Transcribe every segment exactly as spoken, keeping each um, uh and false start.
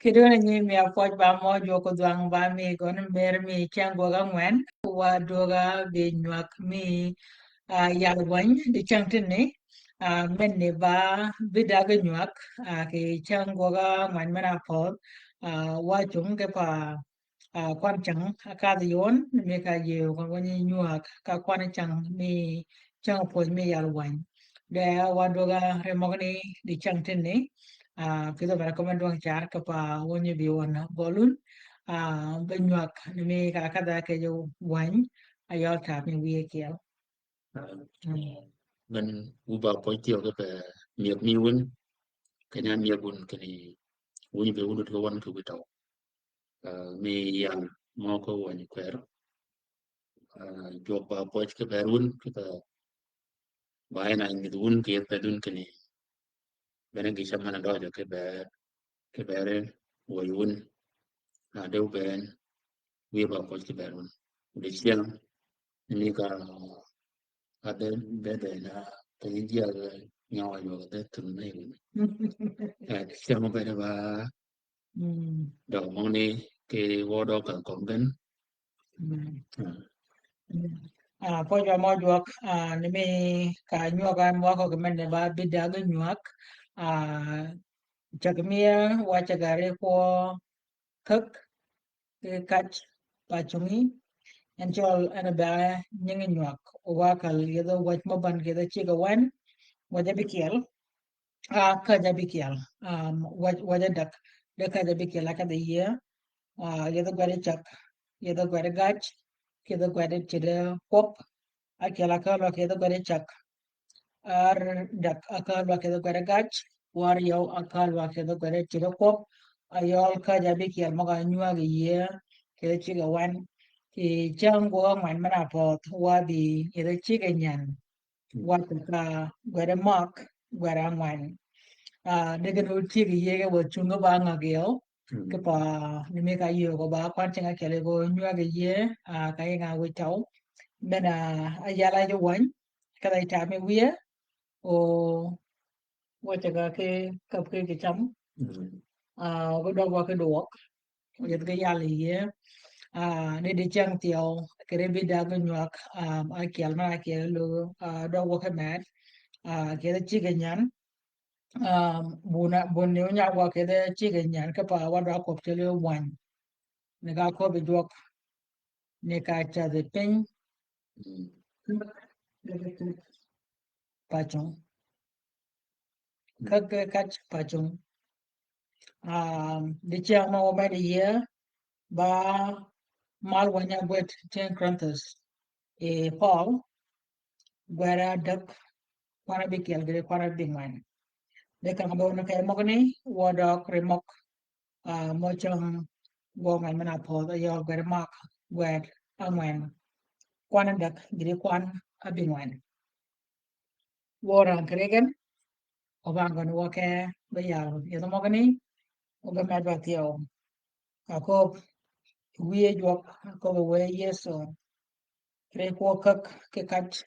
Kidwööne nyi mi apwøj ba mø jwøk odhwang ba mi gøn mer mi cäng gwøg angwen, wa dwöga bi nywak mi, ah, yal wany, di cäng tinni, ah, menni ba bi dag nywak, ah, ki cäng gwøg angwen men a pödh, ah, wa cung ki pa, ah, kwan cäng, akadh yon, mi ka yeo, kwan wany nywak, ka kwan cäng mi, cäng pwöj mi yal wany. De wa dwöga ri møgani, di cäng tinni, ah, kidhö bene kome dwøng car ki pa wonyi bi won golun, ah, be nywak ni mi ka kadha ke jo wany, a yøl tap mi wiye kiel. Ah, mm. Men wu ba poj thyew ki pe myëg mi wun, kenya myëg wun kini wunyi bi wun dut ki won ki wi tøw. Ah, mi yal mø ko wonyi kwer. Ah, jwøk ba poj ki ber wun, ki pe ba en a nyidh wun ki yeth pe dun kini. Bene gi cam mana døjø ki ber, ki bere woi wun. Na de wu ben, wiye ba poj ki ber wun. Udi cieng, ni ka, a de, de, de na, te yi jia ge, nyawa yo de tun na yi wun. Eh, cieng bene ba, mm, døg møgani, ki wø døg ka kong gen. Mm. Mm. Mm. Ah, poj wa mø jwøk, ah, ni mi ka nywak an wa ko ki men ne ba bi dag nywak. Ah, cäg mi wa cäg a ri kwø käk, ki kac pa cungi. En cøl en ba nyingi nywak. Wa kal yedhø wäc mø ban ki yedhø cigg a wen. Wäc a bi kiel. Ah, käj a bi kiel, um, wäj, wäj a däg, de käj a bi kiel a kedhi yie, ah, yedhø gwed cäg, yedhø gwed gac, yedhø gwed cide kwøb, a kiel a kälwa ki yedhø gwed cäg, ar däg a kälwa ki yedhø gwed gac, war yøw a kälwa ki yedhø gwed cide kwøb, a yøl käj a bi kiel møg-a nywag yie, ki yedhø cigg a wen, ki cäng gwøg angwen men-a pödh, wa bi yedhø cigg a nyän. Waco ka gwed møg, gwed angwen. Ah, dege nu cigg yie ge wa cungi ba ngag yeu. Mm. Ki pa ni mi ka yie ko ba kwan cing a keli ko nywag yie, ah, ka yi nga wi tau. Men, ah, a yala yi wany, ka da yi tami wiye, o waco ka ki kap ki ki cam. Mm. Ah, o dog wa ki dwøg. Yeth ge yal yie. Ah, ni di cäng thyew, kere bi dag nywak, um, a kiel ma a kiel lu, ah, dog wø ki med. Ah, kere cigg a nyän. Um, bun a, bun ni onyag wa kere cigg a nyän, ki pa wa dog kwøb cili wany. Ni ka kwøb jwøk. Ni ka cädhi piny. Mm. Pacung. Käg, käg pacung. Um, di cäng ma wa med yie, ba mal wanya gwed tin Korinthus. E Paul, gwed a däg, kwan a bi kiel gidi kwan a bi ngwen. Di kang be wun ke møgani, wa dog ri møg, ah, mø cäng gwøg angwen men-a pödh, a yøl gwed møg, gwed angwen. Kwan a däg, gidi kwan a bi ngwen. Wø rang kiri gen, o bang gen wø ke be yal yedhø møgani, o ge med ba thyew. Ka köb, wiye jwøk, ka köb wiye Yesu. Ri kwø käg ki kac,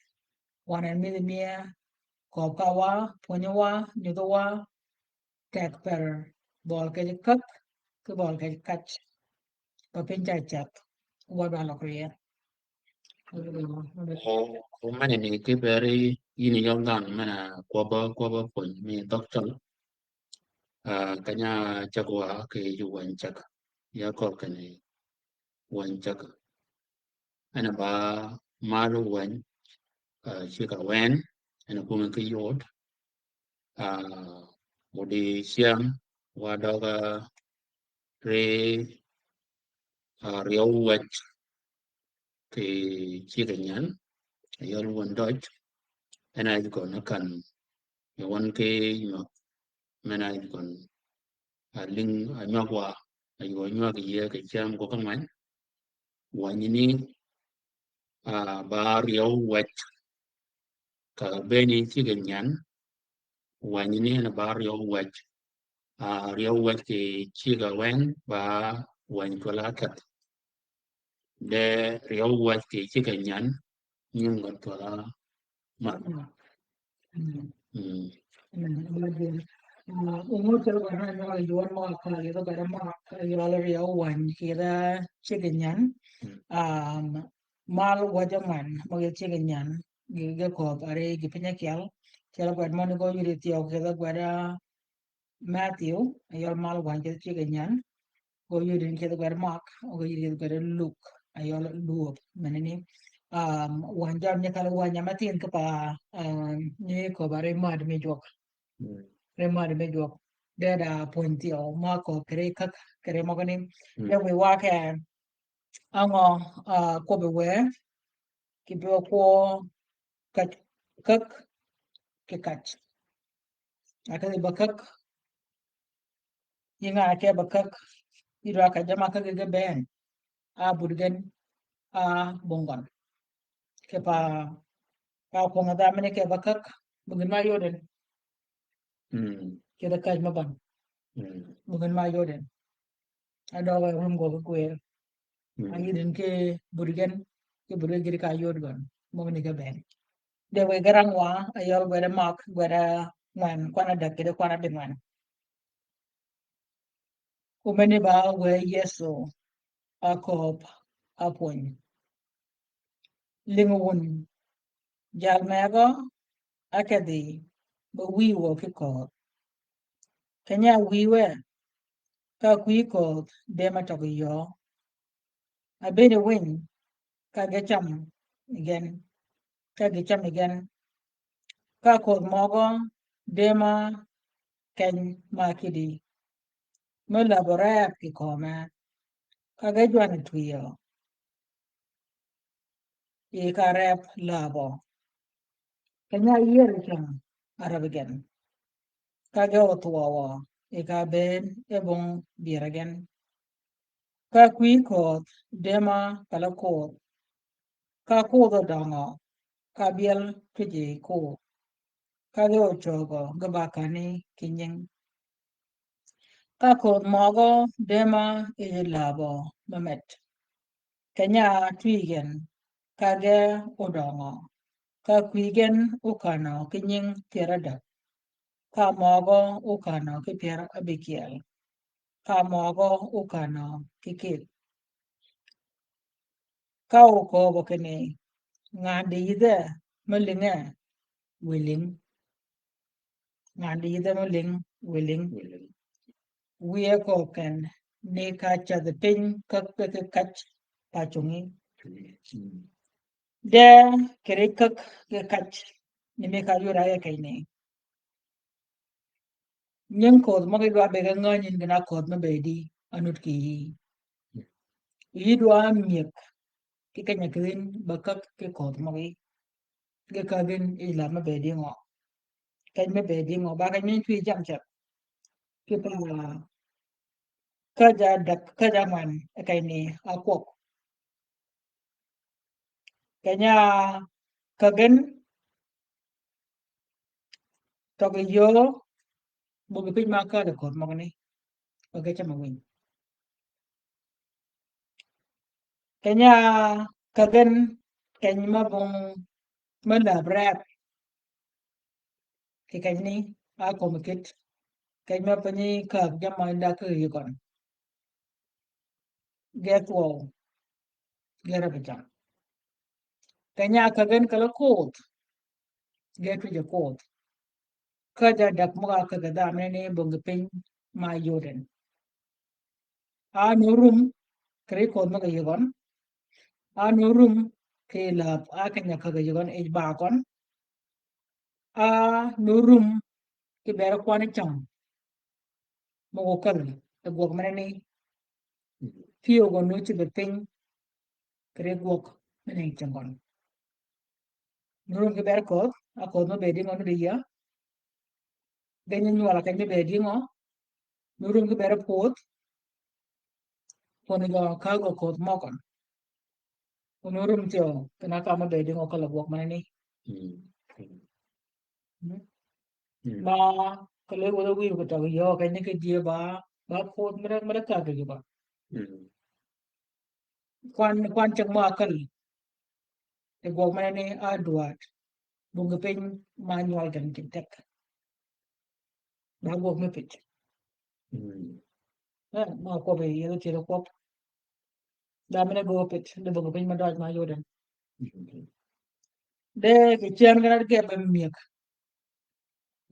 wan en midhi mie, köb ka wa, pwönyi wa, nyudhi wa, tek per, bøl kej käg, ki bøl kej kac. Ba piny ca cath, wa ba lok rie. O, o mene ni ki beri yini yøl dhanhø mena kwøbba, kwøbba pwöny mi dhøg cøl. Ah, kanya cäg wa ki ju wany cäg. Ya kol kani wany cäg. En a ba mal wany, ah, cigg a wen, en a kwöngi ki yod. Ah, odi cyäng, wa døg, ah, ri, ah, ryew wäc ki cigg a nyän, a yøl wun døj, en a yij gøn a kan, yi wun ki nywag, men a yij gøn, a ling, a nywag wa, a yij gøn nywag yie ki cyäng gwøg angwen, wanyni, ah, ba ryew wäc, ka beni cigg a nyän, wanyni en ba ryew wäc. Ah, ryew wäc ki cigg a wen ba wany twøl a käth. De ryew wäc ki cigg a nyän, nying gøn twøl a mat. Mm. Mm. Mm. Ongo cäl gwed na nyøl yuon møg-a kal yeth gwed møg-a yøl ryeew wäny kidh ciggi nyan. Um, mal wäj ángwen møg-a ciggi nyan. Gi, gi kööb ari gi piny ákyel. Cäl gwed møni gø yudi thyew kidh gwed, ah, Matthew, ayøl mal wäny kidh ciggi nyan. Gø yudi kidh gwed Mark, gø yudi kidh gwed Luk, ayøl Luok, meneni. Um, wäny jam nyi kal wäny ama thin kipa, um, nyi kööb ari mad mi jwøk. Mm. Ri mad mi jwøk. De da pwöny thyew, ma kööb kiri käk, kiri møgani. Mm. De wi wa ke, ángø, ah, kwøbbi wë, kì bï kwø käk, käk, kì käk. Akedhi ba käk, yï nga ke ba käk, yï dwa käk jama käk ge ben. A bud gen, a bong gøn. Kipa, pa kwøng dha mini ke ba käk, bugin ma yodin. Mm. Kidh käj ma ban. Mm. Bugin ma yodin. A døøg rum gø ki kwër. Mm. A yïdin ki bud gen, ki bud gen gïti ka yod gøn. Møgani ge ben. De wi garang wa, ayøl gwed Mark, gwed ángwen, kwan ádäg kidh kwan ádingwen. Omeni ba we Yëso akööb apwöny. Lïngi wun, jal megø akedhi be wïwø ki kööb. Keny-a wïwe, ka kwï kööb dema tøg yöö. Abëëd winy, ka ge cam gen, ka ge cam gen. Ka kööb møgø dema keny ma kidi. Me läbø rep ki köme, ka ge jwan twiyø. Yi ka rep läbø. Keny-a yier cam arab gen. Ka ge othwøwø, yi ka bëën e bong byër gen. Ka kwï kööb dema kala koth. Ka koth odøngø, ka byel twiji koth. Ka ge ocögø ge ba kani ki nying. Ka koth møgø dema yi läbø me met. Keny-a twi gen, ka ge odøngø, ka kwï gen okanø ki nying pyär ádäg. Ka møgø okanø ki pyär ábïkyel. Ka møgø okanø ki kïdh. Ka okööbø kinni, ngan di yïdhe me lïnge, wi lïng. Ngan di yïdhe me lïng, wi lïng. Wi lïng. Wiye kööb ken, ni ka cädhi piny käk ki käj pa cungi. Mm. De kiri käk ki käj, ni mi ka yura ye keny ni. Nying kööb møgi dwa be ge ngänyi gïn-a kööb me bëëdi, anut ki yï. Yï dwa myëg, ki keny-a kïdhin, ba käk ki kööb møgi. Ge kägin yi läb me bëëdi ngø. Keny me bëëdi ngø, ba keny me twi jam ceth. Kipa, käj-a däg, käj-a ángwen, e keny ni, akwøb. Keny-a kägin, tøg yöö, bong piny ma kali kööb møgani. Ba ge cam winy. Keny-a kägin, keny ma bong me läb rep. Ki keny ni, a kömi kit. Keny ma piny käg jama inda ki yï gøn. Ge thwøw. Ge rep jam. Keny-a kägin kala koth. Ge twiji koth. Käj-a däg møg-a käg dha mene ni bong piny ma yodin. A nu rum, kiri kööb møg-a yï gøn. A nu rum, ki läb, a keny-a käg yï gøn, ij ba gøn. A nu rum, ki ber kwan cam. Møg-a käl, e gwøg mene ni. Pyëw gø nu cïbe piny, kiri gwøg mene cam gøn. Nu rum ki ber kööb, a kööb me bëëdi ngø nu di ya. Geny nywøla keny me bëëdi ngø. Nu rum ki ber pwödh. Pwödh gø ka gø kööb møgøn. Nu rum thyew, kena ka me bëëdi ngø kala gwøg mene ni. Mm. Mm. Mm. Ma, kale wødhe wiy ko tag yø, keny ni ki jie ba, ba pwödh mere, mere ka ki ba. Mm. Kwan, kwan ceg mø akäl. E gwøg mene ni a dwaad. Bong piny ma nywøl gen ki tek. Ba gwøg me pit. Mm. Eh, ma kwøb yi, yedhi tire kwøb. Da mene gwøg pit, de bøgø piny ma døj ma yodøn. Mm. De kì cen gøn a geb be myëg.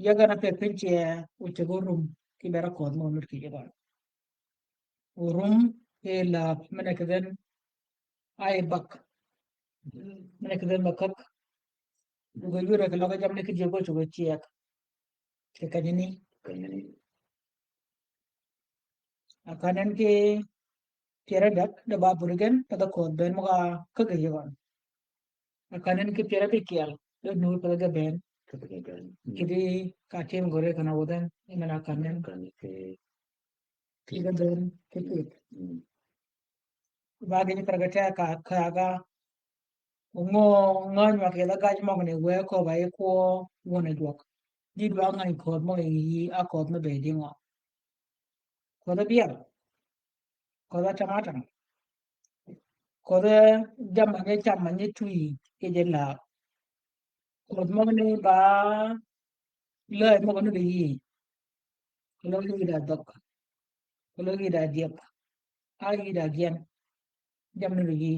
Yagana pe piny cye, o ceg orum, ki bera ködh mø nud kì yagana. Orum, e lab, mene kì dhen, ai bak. Mene kì dhen bakak. Ugo yure kì loge jamni kì jebo chugo chiek. Kì kanyini. Kanyini. Akanen kì pyere dek, de ba burigen, kata ködh ben møga kage yagana. Akanen kì pyere dek kyel, de nur pe ge ben. Pe ge ben. Mm. Kidi ka tim gore kana wodhen, imena akanen. Akanen kì, kì ge ben, kì pith. Mm. Ba gini per ge te ka, ka ga. Ngø, ngø nywag yedha gaj møgni we köbb-a yi kwø wøn e jwøk. Di dwa ngany ködh møg yi, a ködh me be di ngø. Ködh abyel. Ködh atamatam. Ködh jammì nyi cam ma nyi twi kì je lab. Ködh møgni ba läy møg nuti yi. Keløg yï da dhøg. Keløg yï da dyëp. A yï da gyen. Jammì nuti yi.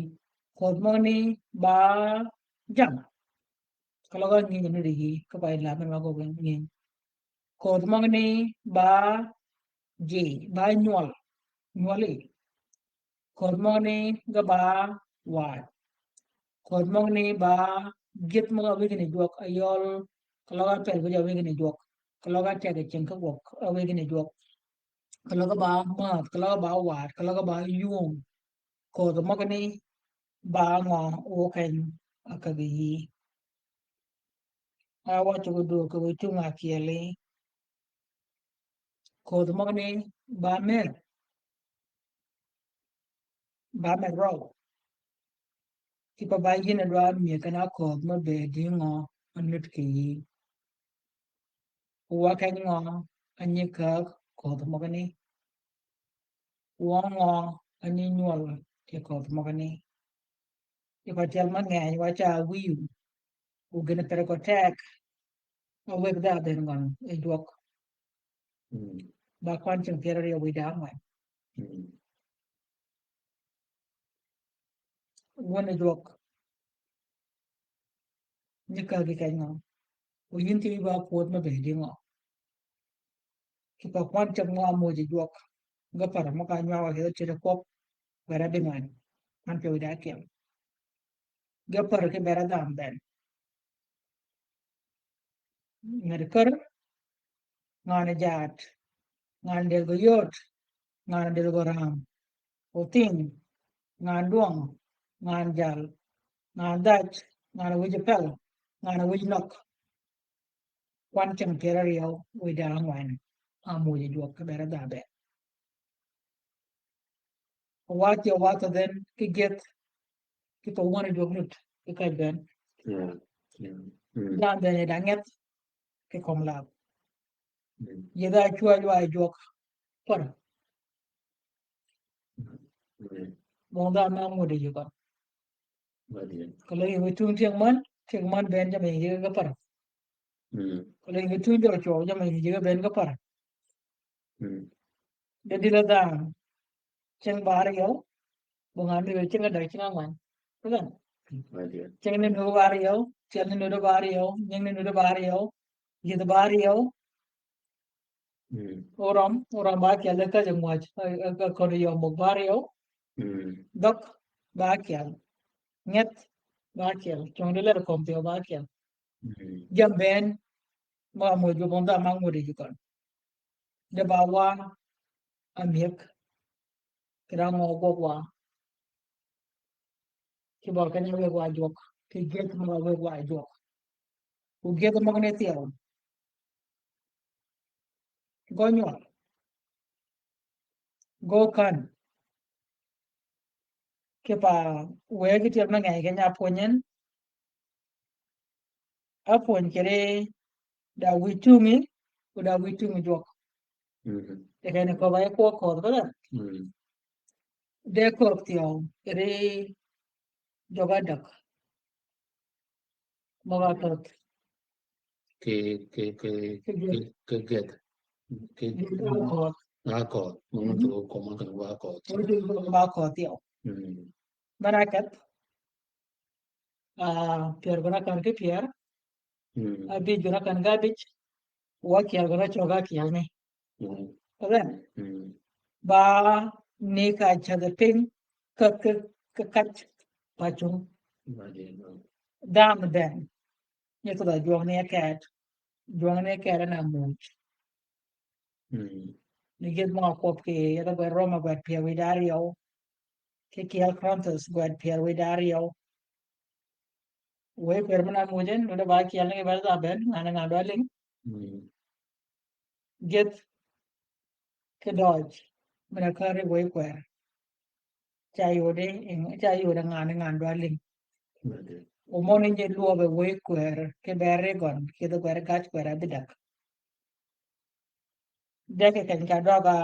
Ködh møgni ba jam. Keløg a nginy nuti yi. Ka ba yi lab men ma gø nginy. Ködh møgni ba ji, ba nywøl, nywøli. Ködh møgni ge ba waad. Ködh møgni ba gyëdh møg-a wïgini jwøk, ayøl, keløg a pel wïj a wïgini jwøk, keløg a teg yi cing ki gwøg a wïgini jwøk, keløg a ba mädh, keløg a ba waad, keløg a ba ywöng. Ködh møgni ba ngø o keny a kagi yï. A wacci ko dwöög kì wïj tung akyeli. Ködh møgni ba mer. Ba mer røw. Kipe ba yïn a dwa myëg ken a ködh me be di ngø a nud kì yï. Wa keny ngø a nyi käg ködh møgni. Wa ngø a nyi nywøl kì ködh møgni. Yi pa tyel mø ngeny wa ca wiu. Wu gïn pere ko tek. A wëg dha ben ngøn e jwøk. Mm. Ba kwan cing pyere aryew wïj da angwen. Mm. Wøn e jwøk. Nyi kägi keny ngø. O yïn ti ba pwödh me be di ngø. Kipe kwan cing mø a moj e jwøk. Ge par mø ka nywag wa kì dha cere kwøb. Wera di ngwen. An pe wïj da kyel. Ge par ki bera dham ben. Ngäd kär, ngan jaat, ngan del gø yööt, ngan del gø ram, othing, ngan dwøng, ngan jal, ngan dhaj, ngan wïj pel, ngan wïj nøg. Kwan cing pyere aryew wïj da angwen. A moj e jwøk ki bera dha be. Wath ya wath then ki gyëdh, ki thou wøn e jwøk nud, ki kaj ben. Yeah. Yeah. Mm. Dha ben e da ngeth, ki kom lab. Mm. Yedha cwäy wa e jwøk. Par. Mm. Bong dha ma ngudi yi kon. Ba di. Keløg yi tung tyëng møn, tyëng møn ben jammì yi ge par. Mm. Keløg yi tung jøl cwøw jammì yi ge ben ge par. Mm. De dïl a dhanhø. Cing ba aryew. Bong a nuti cing a dag cing angwen. Kagän. Ba di. Cing ni nuti ba aryew. Tyel ni nuti ba aryew. Nying ni nuti ba aryew. Yïdhi ba aryew. Mm. Orøm, orøm ba kyel ka jingwaj. Ka, ka, ka kod yøm møg ba aryew. Mm. Dhøg ba kyel. Ngeth ba kyel. Cong di led kom thyew ba kyel. Mm. Jam ben. Ba moj bong dha ma ngudi yi kon. De ba wa a myëg. Kì da ngø gwøg wa. Kì bøl keny a wëg wa jwøk. Kì gyëdh møg-a wëg wa jwøk. O gyëdh møgni thyew. Gø nywøl. Gø kän. Kipe wëggi tyel me ngeny keny a pwönyi en. A pwönyi kì ri da wïj tungi, o da wïj tungi jwøk. Mm. E keni köbb-a yi kwø ködh, ba da. Mm. De ködh thyew, kì ri jwøk a däg. Møg-a tödh. Kì, kì, kì, kì gyëdh. Kì, kì gyëdh. Kì, a köth. A köth. Møn-a tøg kömi kan wa köth. Møn-a tøg kömi wa köth yø. Mm. Møn-a keth. Ah, pyär gøn-a kan ki pyär. Mm. Abij gøn-a kan ki abij. Wa kyel gøn-a cøg a kyel ni. Mm. Then, mm, ba ni ka cädhi piny ka, ka, ka kac pa cung. Ba di, mm. Dam den. Nyi kudhø jwøng ni ket. Jwøng ni ket na muj. Mm. Ni gïth mø kwøb ki, yadh gwed Roma gwed pyär wïdá aryøw. Ki kyel Korinthos gwed pyär wïdá aryøw. Wëy kwer møn-a muj en, nuti ba kyel ni ki bel dha ben, ngan-a ngan dwa ling. Mm. Gïth ki døøj, møn-a kär ri wëy kwer. Ca yudi, ca yudi ngan-a ngan dwa ling. Mm. O møn-a nyi lwøbe wëy kwer, ki ber ri gøn, kidhi kwer gac kwer abïdäg. Deg kì keny ka døga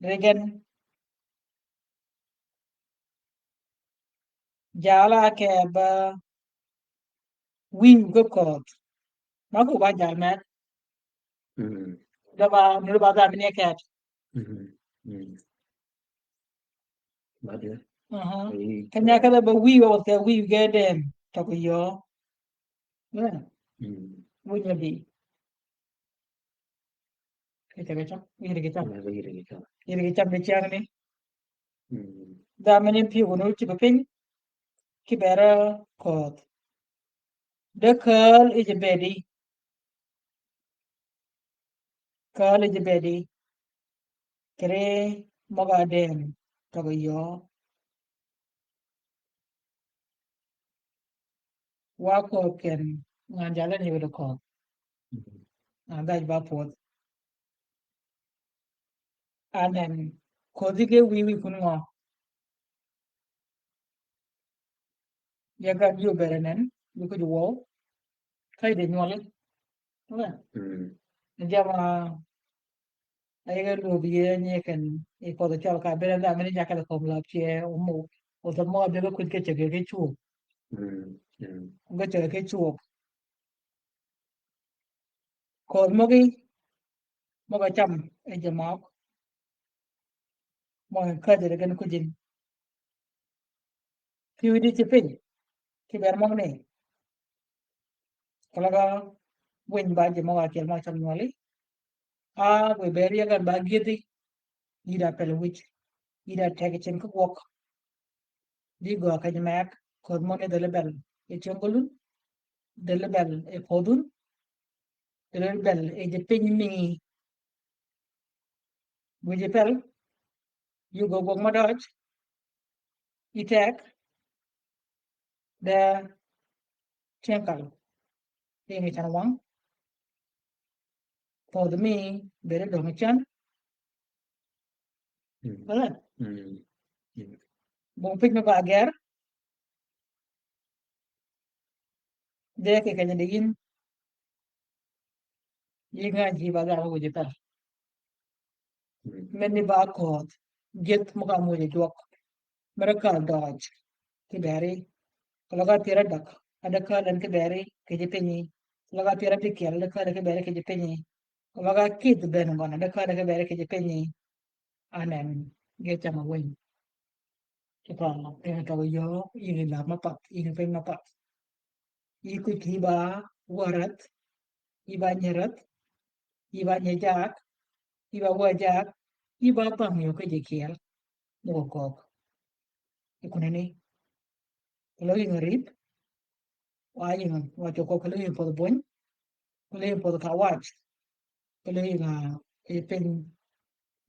ri gen. Jala ke ba wiw ki köth. Ma ku ba jal met. Mm. Da ba, nu ba dha mini ket. Mm. Mm. Ba de. Aha. Ai, keny ka da ba wiw, o ke wiw ge den. To ku yø. Yeah. Mm. Winya bi. Kì cäg cam, yïr kì cam. Yïr kì cam. Yïr kì cam di cyäng ni. Mm. Dha mini pyëw gøn-a ócïb piny, ki ber köth. De kääl yij bedi. Kääl yij bedi. Kì ri møg-a den, tøg yø. Wa köth ken, ngan jal en yod köth. Mm. Ngan dhaj ba pwödh. Anen, ködhi ge wiwi kun ngø. Ya gad yo bere nen, yo kuj wo. Ka ide nywøli. Okay. Mm. Jama, a yege lwöb ye nyi ken, i kodhi cøl ka bere dha mini jakal kom lap cie, omo, o dha mø bege kuj ke cege ke chuo. Mm. Mm. Ge cege ke chuo. Köth møgi, møg-a cam e jø møg. Møg-a käjji gen kujin. Pyëw di ci piny, ki ber møgni. Keløg-a winy ba ji møg-a kyel møg-a cam nywøli. A, gwi ber yegen ba gïdhi. Yï da pel wïj. Yï da teg cing ki gwøg. Di gø keny meg, köth møgni dhil bel. E tyëng gølun. Dhil bel e pödhun. Dhil bel e ji piny mi. Wïj pel. Yï gø gwøg mø døj. Yï teg. De tyëng kal. Yï ngi can wang. Pödh mi bere døng can. Mm. Bele. Mm. Mm. Bong piny me ba ger. De kì keny di yin. Yï nga ji ba ger wïj pel. Mm. Meni ba köth. Gïth møg-a muj jwøk. Mere kal døj. Ki beri. Keløg-a pyär adäg. Adäg kal en ki beri. Kì ji pinyi. Keløg-a pyär abikyel. Adäg kal ki beri kì ji pinyi. Keløg-a kïdh ben gøn. Adäg kal ki beri kì ji pinyi. Anen, ge cam a winy. Ci pang, en tøg yø, yïn lab ma path, yïn piny ma path. Yï kuj kì ba warath, yï ba nyerath, yï ba nyejak, yï ba wajak, yï ba bang yø ki ji kyel. Møg-a kög. I kunani. Keløg yïn rip, wa yïn, wa cøg kög keløg yïn pödh bwöny, keløg yïn pödh kawac, keløg yïn, ah, e piny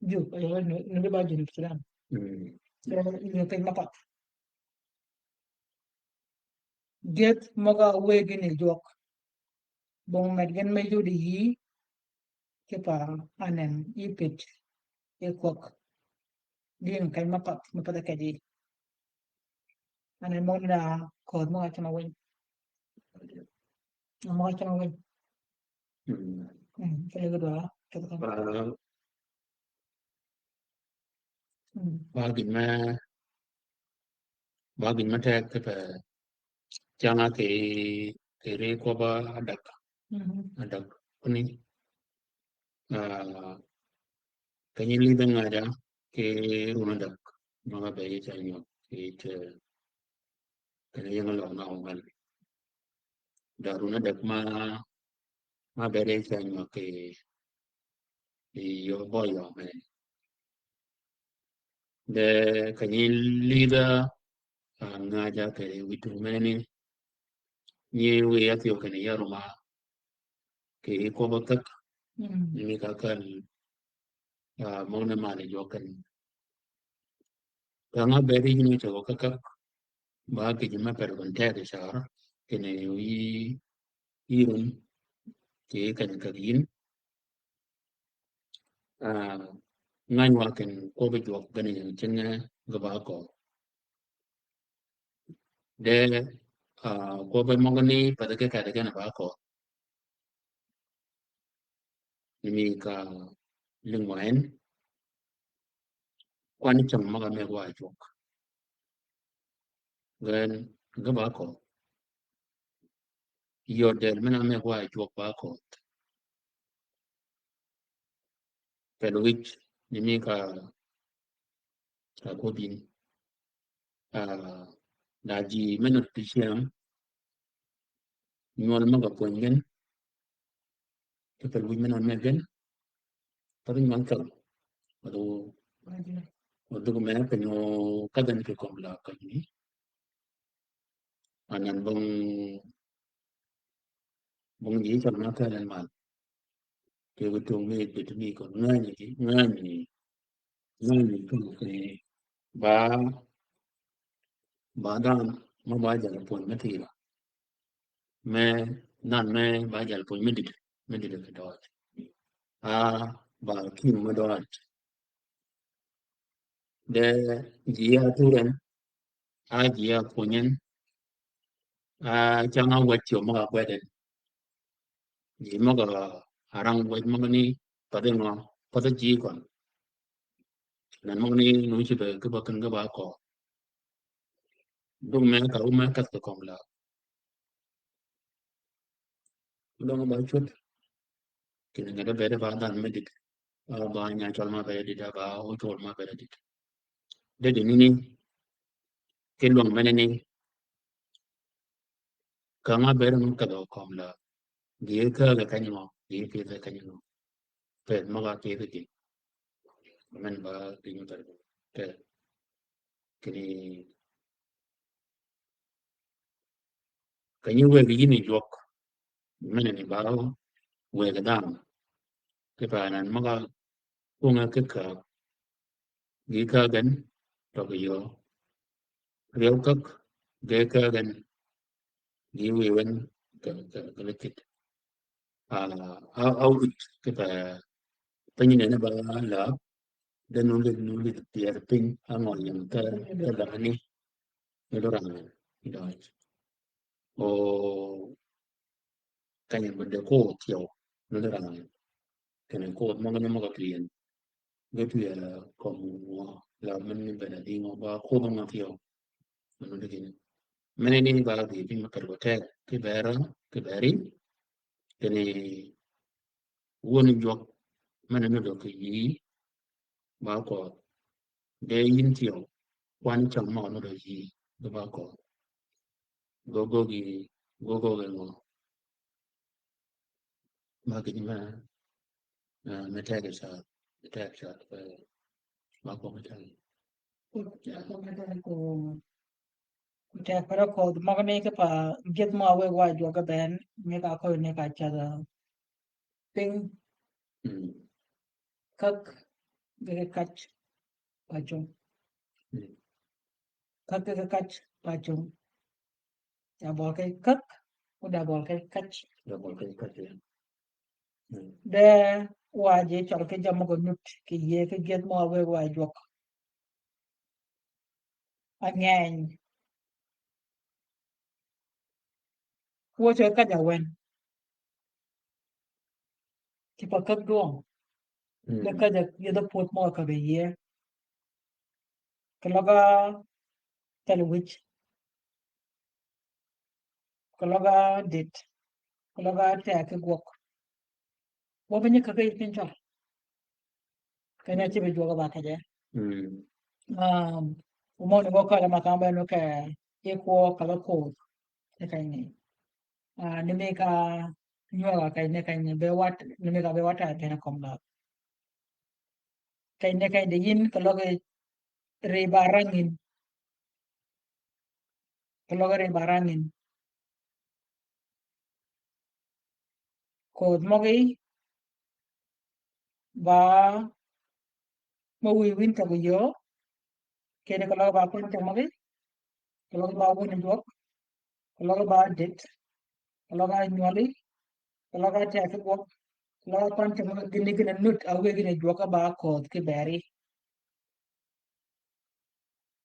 Jub, e, nu, nu di ba Junub Sudan. Mm. So, yïn piny ma path. Gïth møg-a wëggi ni jwøk. Bong med gen me yudi yï, ki pa anen, yï pit, yï kwøg. Din keny ma path, ma path kej yï. Anen møg-a ködh møg-a cam a winy. Møg-a cam a winy. Mm. Mm, kele gudwa, kele gudwa. Ba, mm, ba gïn me, ba gïn me tek kipe canga kì, kì ri kwøb-a adäg. Mhm. Adäg. Kuni. Ah, keny-a lidh ngäja ki run adäg, ma ka bëëd yi ca nywäg, ki te, keny-a ying løg na ongel. Da run adäg ma, ma bëëd yi ca nywäg ki, yi yöö bø yöö me. De keny-a lidh, ah, ngäja ki wïj tung menani, nyi wiya thyew kinni yar ruma, ki kwøbb-a käg, mm, ni ka kän, ah, møgani mal yi jwøk kinni. Ka nga bëëd yi yïn cäg-a käg, ba kïj me per gøn teg car, kinni yi, yi rum, ki kany-a käg yïn. Ah, ngäny wa kin kwøbbi jwøk gani cinge ge ba kööb. De, ah, kwøbbi møgani pathi ki kedhi gani ba kööb. Ni mi ka lïng wa en. Kwani cäng møg-a mëgg wa jwøk. Gen ge ba kööb. Yöö dël men-a mëgg wa jwøk ba kööb. Pel wïj ni mi ka, ka kwøb yïn. Ah, da ji men-a ti cyäng, nywøl møg-a pwöny gen, ki pel wïj men-a mëgg gen, pathi nywøl thäl. Wadhu, wadhu me keny-a kadh en ki kömi la kany ni. Anan bong, bong ji cøl ma kelen mal. Ki wïj tung mi bit mi ko ngänyi ki, ngänyi. Ngänyi ko ki ba, ba dhanhø ma ba jal pwöny me thira. Me, dhanhø me ba jal pwöny me dït, me dït ki døøj. A, ba kïm me døøj. De ji a thur en, a ji a pwöny en, a cang a wäj cwöb møg-a gwed en. Ji møg-a rang wäj møgani, pathi ngø, pathi ji køn. Nen møgani nu ci be ki ba ken ge ba kööb. Dug me ka wu me kath ki kömi la. Dong ba cwöd. Kinni nge de bëëde ba dhanhø me dït. Ba, ba nya cwøl ma bëëde dït, ba o cwøl ma bëëde dït. De di nini. Ki lwøng menani. Ka nga bëëde nu kadhø kömi la. Gi käge keny ngø, gi pïdhe keny ngø. Pëth møg-a pïdhe ki. Men ba pïnyi per. Te. Kinni Keny-a wëggi yïn yi jwøk, menani ba wëggi dhanhø. Kipe anan møg-a kwönge ki käg, gi käg gen, tø ki yöö. Ryeew käg, ge käg gen, gi wiy wen, kì, kì, kì lïdh kït. A, a, a wïj, kipe, piny nene ba la, de nu lidh, nu lidh pyër piny, a ngø ying ke, ke dhani, ni du rang, i døøj. O, kany-a bï de koodh thyew, ni du rang. Kinni koodh møgani møg-a twi en. Ge twi, eh, kömi ngø, la men ni bene di ngø ba koodh ngø thyew. Meno di kinni. Menani ba dhi piny me kar ko teg, ki bera, ki beri. Kinni wöni jwøk, menani dø ki yï, ba kööb. De yïn thyew, kwani cäng møg-a nuti yï, ge ba kööb. Go gogi, go gogi ngø. Ma kït me, eh, me teg ca, me teg ca, eh, ma kööb me teg. Ku, ku teg kere kööb, møgani kipe, gyëdh mø a wëggi wa jwøk ge bënn, mi ka kööb ni ka cath piny. Mm. Käg, ge ki kac, pa cung. Mm. Käg, ge ki kac, pa cung. Da bøl ki käg, o da bøl ki kac. Da bøl ki kac, ya. Mm. De wa ji cøl ki jammì gø nut, kì yïëy ki gyëdh mø a wëggi wa jwøk. Angeny. Kwø cø käjj-a wen. Kipe käg dwøng. Mm. De käjj-a yïëdh pwödh mø ka be yïëy. Keløg-a teli wïj. Keløg-a dit. Keløg-a teg ki gwøg. Wø bï nyi käkki piny cøl. Keny-a cï bï jwøk ba kej-a. Mm. Um, omøni wø kølø ma thambe nu ke ikwø kølø koth. Ni keny ni. Ah, ni mi ka nywøg-a keny ni keny ni be wat, ni mi ka be wat a bene kom la. Keny ni keny de yïn keløg ri ba rangin. Keløg ri ba rangin. Koth møgi ba mø wiy wïn tøg yöö, kene keløg ba kwany tøg møgi, keløg ba wun jwøk, keløg ba dit, keløg a nywøli, keløg a teg ki gwøg, keløg a kwany tøg møgi gïn gïn a nut a wëggi ni jwøk ba koth ki beri.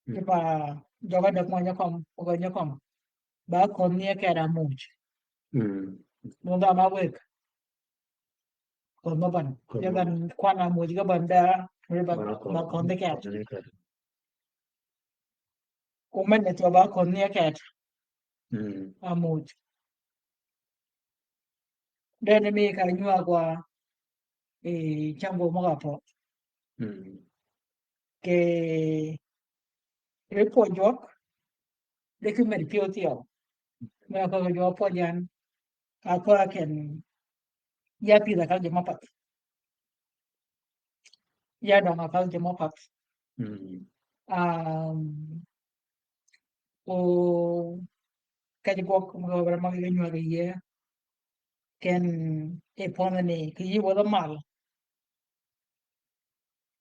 Mm. Ki pa jøg-a däg mø nyi kømm, ogø nyi kømm. Ba koth ni e keda muc. Mm. Mø ba ma wëg. Koth mø ban. Koth mø ban. Kwan a muc ga ban da, ri ba, ba koth ni keda. Ba koth ni keda. Omenne thwø ba koth ni e keda. Mm. A muc. Dene mi ka nywag wa, eh, cam gwøg møg-a pø. Mm. Ke ri pwøj jwøk, de ki med pyëw thyew. Me a köög jwøk pwøj yan, a köög ken, ya pïdh a kal jø mø path. Ya døng a kal jø mø path. Mm. Um, o kej gwøg mø gø bra mø gø nywag yie. Ken e pwønni, ki yï wädhi mal.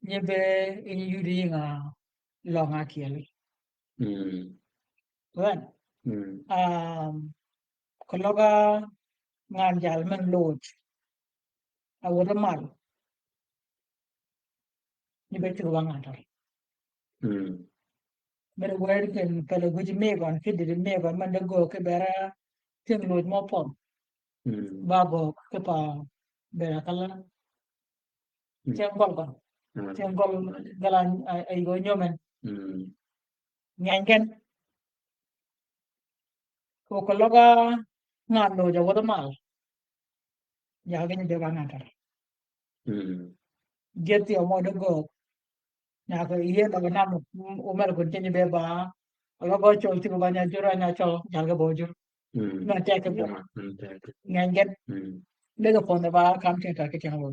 Nyi be in yudi yïnga løng-a kyel. Mm. Wen. Mm. Um, keløg-a ngan jal men loj. A wädhi mal. Nyi be cïg wa ngan tøl. Mm. Mere wër ken pele gwij migøn, ki dïd migøn, men de gø ki bera tyëng loj mø pøm. Mm. Ba gø ki pa bera kala. Mm. Tyëng gøl gøn. Mm. Tyëng gøl gala, a, a, yïgø nyömen. Mm. Ngeny gen. Ko keløg-a ngan loj a wädhi mal. Ja gïn be ba ngan tøl. Mm. Jeth thyew mø de gø. Nya ke yie løg nam, mm, omer kun cïnyi be ba. Løg gø cøl cïg ba nya jur, nya cøl, jal ge bø jur. Mm. Mø tek ke bø. Mm, tek. Ngeny gen. Mm. Be ge pøn ba kam cïnyi tek ke cïnyi bø.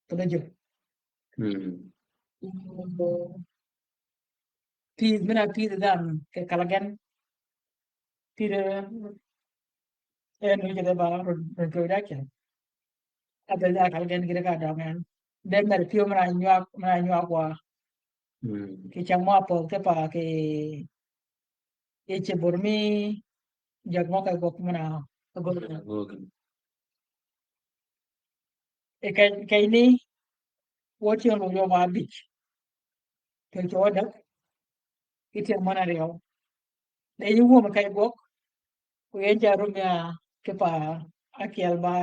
Ke de jur. Mm. Pïdh, mina pïdh dhanhø, ke kal gen. Pïdh, eh, en wi jede ba, run, run, run, run, A be ja kal gen gïn ka døng en. De mer pyëw mra nywag, mra nywag wa. Mm. Ki cam mø a pödh ki pa ki, i cibur mi jøg mø ke gwøg mra, gwøg. Gwøg. E keny, keny ni, wø tyëng loj wa bïj. Tyëng cwøw däg, ki tyëng møn aryew. De yï wum keny gwøg, ku yen ca rum ya ki pa akyel ba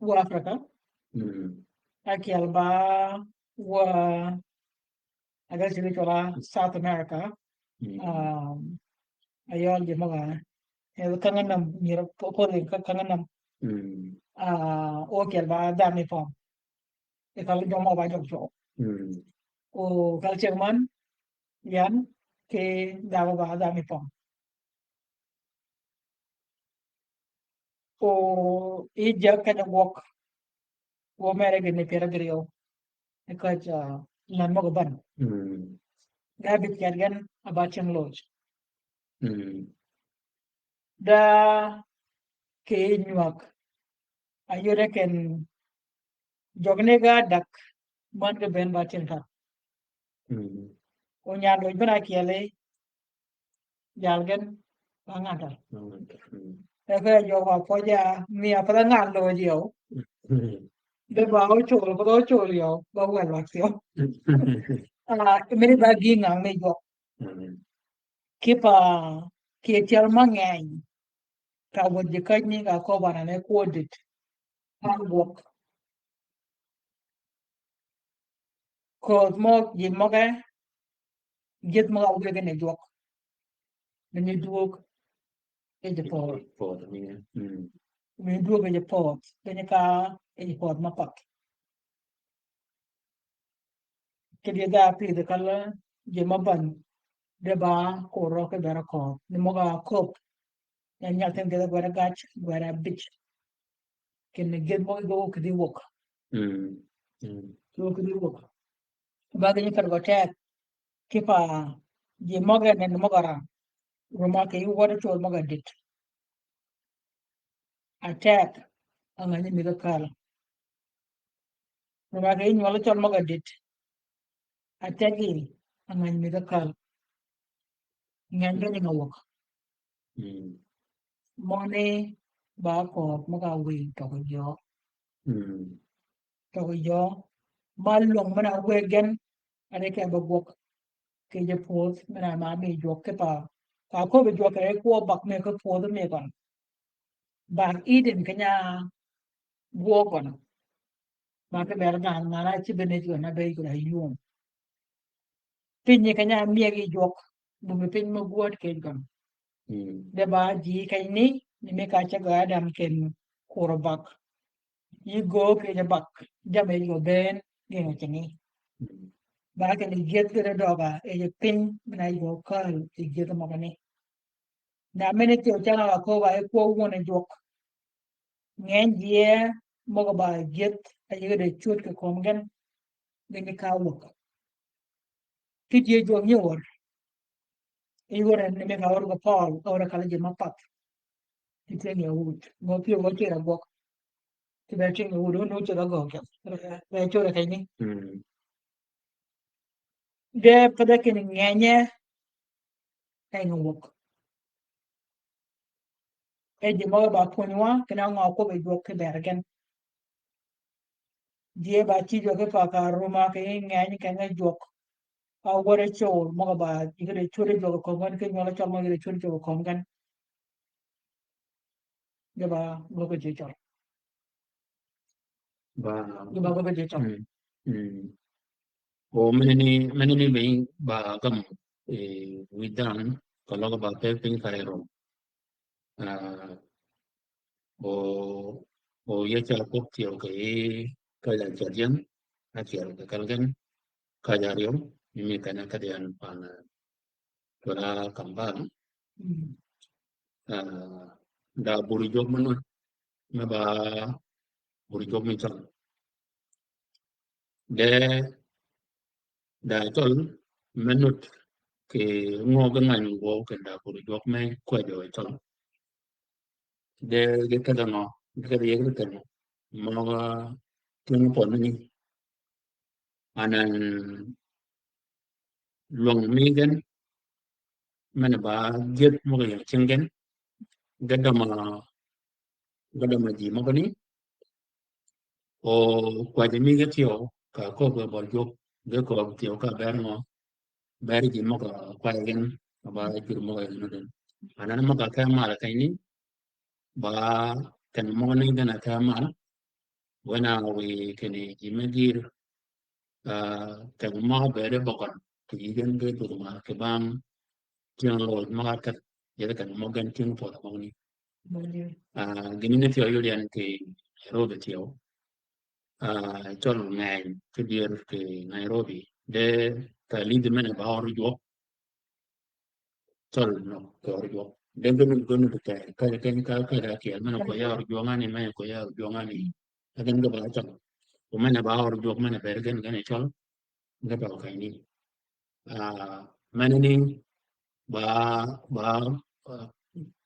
wø Africa. Mm. Akyel ba wø, I guess you call South America. Mm. Um, ayøl ji møg-a. E kanganam, nyir po-, podi ka-, kanganam. Mm. Ah, o kyel ba dhami pøm. E kal jø mø ba jøg cwøw. Mm. O kal ceg man, yan, ki dhami ba dhami pøm. O i jøg kene gwøg. Gwøg mere gïn ni pyär abïryew. Because, uh, lan møg-a ban. Mm. Ga bïj ked gen a ba tyëng loj. Mm. Da ki nywag. Ayode ken jøg ni ga dak man ge ben ba tyëng tat. Mm. O nyan loj ben akyeli, jal gen, ba ngan tat. Ba ngan tat. Mm. E ke jøg wa pwøj ya, mi a pa ngan loj yew. Mm. Be ba o col, ba o col yew, ba wel wa thyew. Mm. Ah, mini ba gïnga mi jøg. Mm. Ki pa, ki tyel mangeny. Ka wod ji kany ni ka kobana ne kwødit. Hard work. Koth møg ji møge, jith møg-a wëggi ni jwøk. Bene dwög e ji pööth. Pööth, yeah. Mm. Bene dwög e ji pööth. Bene ka yi pödh ma path. Kidhi dha pïdhi kal ji ma bany, de ba kor rø ki bera kööb. Ni møg-a kööb, ya nyal thim gidhe gwed gac, gwed abic. Kinni gidh møg-a gø kidhi wok. Mm. Mm. Gø kidhi wok. Ba gïn kal gø teg. Kipa ji møg-a nen møg-a ram. Ruma ki yi wod col møg-a dit. Ateg, a nganyi mïdhi kal. Ruma ki yi nywøl col møg-a dit. Ategi, a nganyi mïdhi kal. Ngeny gïn nga wok. Mm. Møni ba kööb møg-a wïy tøg yø. Mm. Tøg yø. Ma lwøng men-a wëggi gen, a ri ke ba gwøg. Kì ji pwödh, men-a ma mi jwøk kipa. Ka köbbi jwøk e kwøb bak mi ki pwödh mi gøn. Bak Eden keny-a gwøg gøn. Ma ki ber dhanhø ngan-a cïb ni jwøn a be gøn a yum. Piny keny-a myeg yi jwøk, bumi piny mø gwød keny gøn. Mm. De ba ji keny ni, ni mi ka ceg Adam ken kor bak. Yi gø keny bak, jammì yi gø bënn, gïn-a cingi. Mm. Ba keny gyëdh gïn døg-a, yi piny, men-a yi gø kal, yi gyëdh møgø ni. Na men-a thyew cang-a ka köbba yi kwøb wun jwøk. Ngeny ji e møg-a ba gyëdh, a yïg de cwöd kì kömi gen, gïn-a ka wok. Kidhi jwøk nyi wør. Yi wør ni mi ka wør gø Pøøl, ka wør kal ji ma path. Ki tyëng Yahud. Ngø pyëw gø cir a gwøg. Ki be tyëng Yahud, wun cir a gwøg. Be cir a keny ni. Mm. De pede kinni ngenye, e nge wok. E ji møg-a ba pwönywa, kinni ngø kwøbbi jwøk ki ber gen. Ji e ba cï jwøk ki pa ka ruma ki ngeny keny jwøk. A wode col møg-a ba yïg de cwöd jwøk kömi gen, ki nywøl col møg-a yïg de cwöd jwøk kömi gen. Ge ba gwøg ji cøl. Ba. Ge ba gwøg ji cøl. Mm. Mm. O meneni, meneni be ba gam, eh, wïdan, ka løg ba pe piny ka rum. Ah, o, o ye ca kwøb thyew kì yi ka ja jadyen, a thyew kì kal gen, ka ja ryew, mi kene ka dyan pan, eh, Tura Kampala. Mm. Ah, da buri jwøk me nud, me ba buri jwøk me cøl. De, da cøl me nud, kì ngø ge ngany ngwøw kì da buri jwøk me kwäjjø cøl. De ge kedhi ngø, ge kedhi yeg kedhi ngø. Møg-a tyëng pødhani. Anan lwøng mi gen, men-a ba gyëdh møg-a ying cing gen, ge døma, ge døma ji møgani, o kwäjji mi ge thyew, ka köbbi bøl jwøk, ge köbbi thyew ka ber ngø, ber ji møg-a kwäjji gen, ba jur møg-a ying den. Anan møg-a ke mal keny ni, ba teng møgani gen a ke mal, wen-a wiy kinni ji me gïr, ah, teng møg-a bëëde bøgøn, kì yï gen ge dhuk ma kì bam tyëng loj møg-a ket, yeth teng møg gen tyëng pödhø møgani. Ah, gïn ni thyew yod yan kì Nairobi thyew. Ah, cøl ngeny, kì dyër kì Nairobi. De ka lidhi men-a ba ør jwøk. Cøl nø, kì ør jwøk. De gøn, gøn de kì, ka, ka, ka, ka, ka, kyel, men-a kwøb ya ør jwøk ngani, men-a kwøb ya ør jwøk ngani. Agen ge ba cøl. Ku men-a ba ør jwøk, men-a ber gen, gen cøl. Ge ba kany ni. Ah, meneni, ba, ba, ah,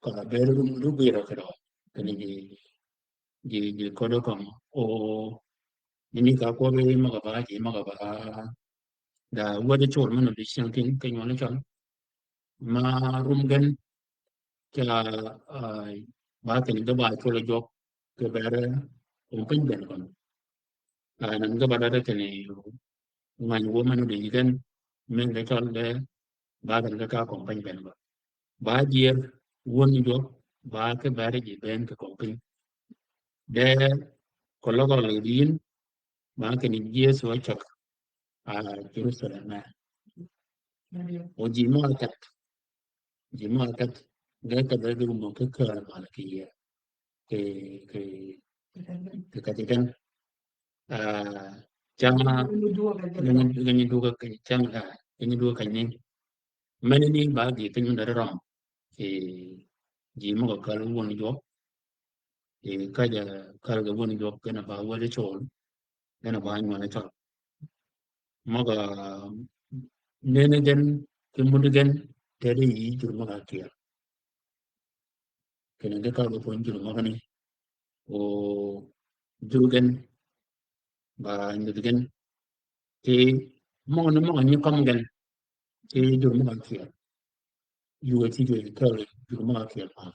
ka ber rum, rum bira kado. Kani ji, ji, ji kodo kong. O, ni ka kwøb møg-a ba, ji møg-a ba. Da wede col men-a di cyäng tin, keny wani col. Ma rum gen, ca, ah, ba keny ge ba col jwøk, kì ber, rum piny ben kon. Ah, nan ge ba dade keny, ngany wo men-a di gen, men ge col de, ba keny ge ka kong piny ben kon. Ba dyër, wun jwøk, ba kì ber ji ben kì kong piny. De, ko løg-a lid yïn, ba keny Yëso ocäg, ah, Jerusalem men. O ji møg-a ket. Ji møg-a ket. Ge kedhe ge møg-a ke kär mal kì yie. Kì, kì, kì kedhi gen. Ah, cang, gïn, gïn duga keny cang, ah, gïn duga keny ni. Meni ni ba gï piny mø dere røm. Kì ji møg-a kal wun jwøk. Kì kaja kal ge wun jwøk, gen a ba wede col. Gen a ba nywøn col. Møg-a nene gen, kì mudi gen, tede yi jur møg-a kyel. Kinni ge kal ge pwönyi jur møgani. O jur gen, ba nyudhi gen. Kì møgani møg-a nyi kømmi gen. Kì jur møg-a kyel. Yugi ti ge kal jur møg-a kyel pa.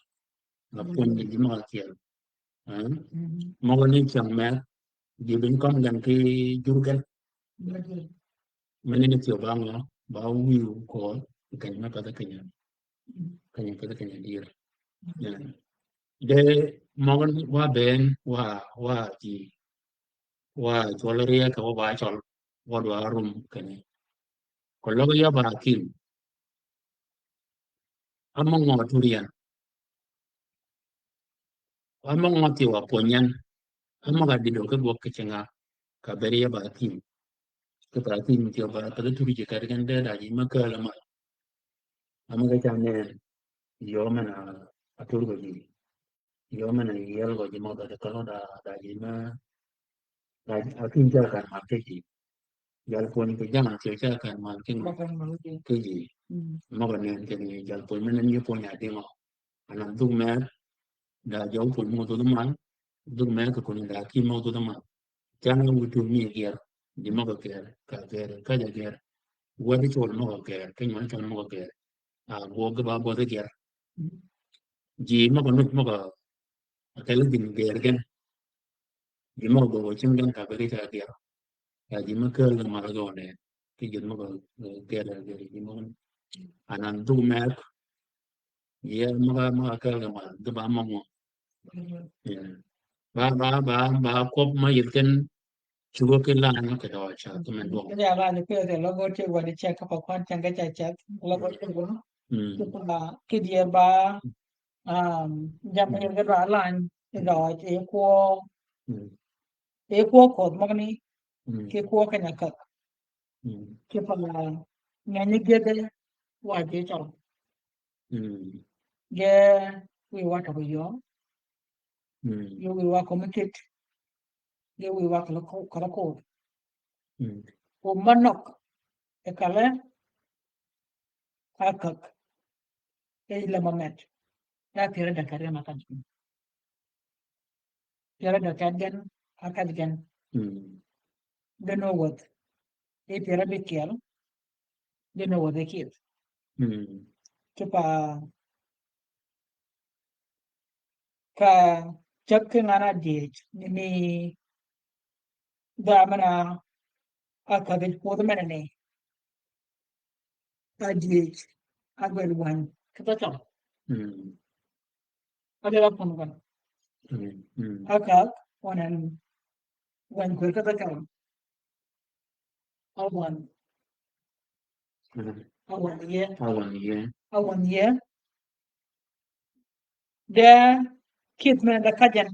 Ba pwönyi jur møg-a kyel. Eh? Møgani cyäng mer, ji biny kømmi gen kì jur gen. Meni ni thyew ba ngø, ba wïw koth, keny me path keny-a. Keny-a path keny-a dir. Yeah. De møgani wa bënn, wa, wa ji, wa cwøl riek, wa ba cøl, wa dwa rum kenni. Keløg ya ba hakim. Amø ngø turi yan. Amø ngø thyew a pwönyi yan. Amø ga dido ki gwøg ki cinga. Ka beri ya ba hakim. Ki ba hakim thyew ba, ka turi ji kar gen de da ji me kal mal. Amø ga ca nen. Yo men-a atur gø ji. Yo men-a yiel gø ji møg-a de kal da, da ji me, da ji, a kin ca kar mal ki ji. Jal pwönyi ki jang a thyew ca kar mal ki ngø. Ki ji. Møg-a nen kinni jal pwönyi men-a nyi pwönyi a dingø. Anan dhug mer, da jø pwönyi møg-a dhudh mal. Dhug mer ki kuni da ki møg-a dhudh mal. Cang wi tum mi ger, ji møg-a ger, ka ger, ka ja ger. Wadi cwøl møg-a ger, ki nywøn cwøl møg-a ger. A gwøg ge ba bødhi ger. Ji møg-a nuj møg-a, a keli gïn ger gen. Ji møg-a gwøg cing gen ka beri ca ger. Ya ji møg-a kel ge mal gø ne. Ki ji møg-a, eh, ger, ger ji møg-a. Anan dhug mer, Yie møg-a, møg-a kal ge mal, ge ba møg-a. Yeah. Ba, ba, ba, ba kwøb mø yïdh ken cugø ki lany mø kì døøj ca, ki men dwøng. Ya ba ni pï de logø ti wadi ceg ka pa kwan ceng ge ca ceg, logø ti wadi. Ki pa, ki dyer ba, um, jam yïdh ge dwa lany, kì døøj, e kwø. E kwø koth møgani, ki kwø keny-a käg. Ki pa ngenyi gede wa ji cøl. Ge wiwa tø yø. Ge wiwa kømmi kit. Ge wiwa kala ko-, kala koth. O manøg. E kale a käg. E yila ma med. Ya pyere dek kare ma kan. Pyere dek kare gen, a kare gen. Gen o wäth. E pyere bi kyel. Gen o wäth e kyel. Ki pa ka cäg ki ngan-a dyëj, ni mi dha men-a a kädhi pwödh men-a ni. A dyëj, a gwel wany, ki thø cøl. A gwel a pun wany. A käg, wany en wany gwel ki thø cøl. A wany. A wany yie. A wany yie. A wany yie. De kith men de kajen.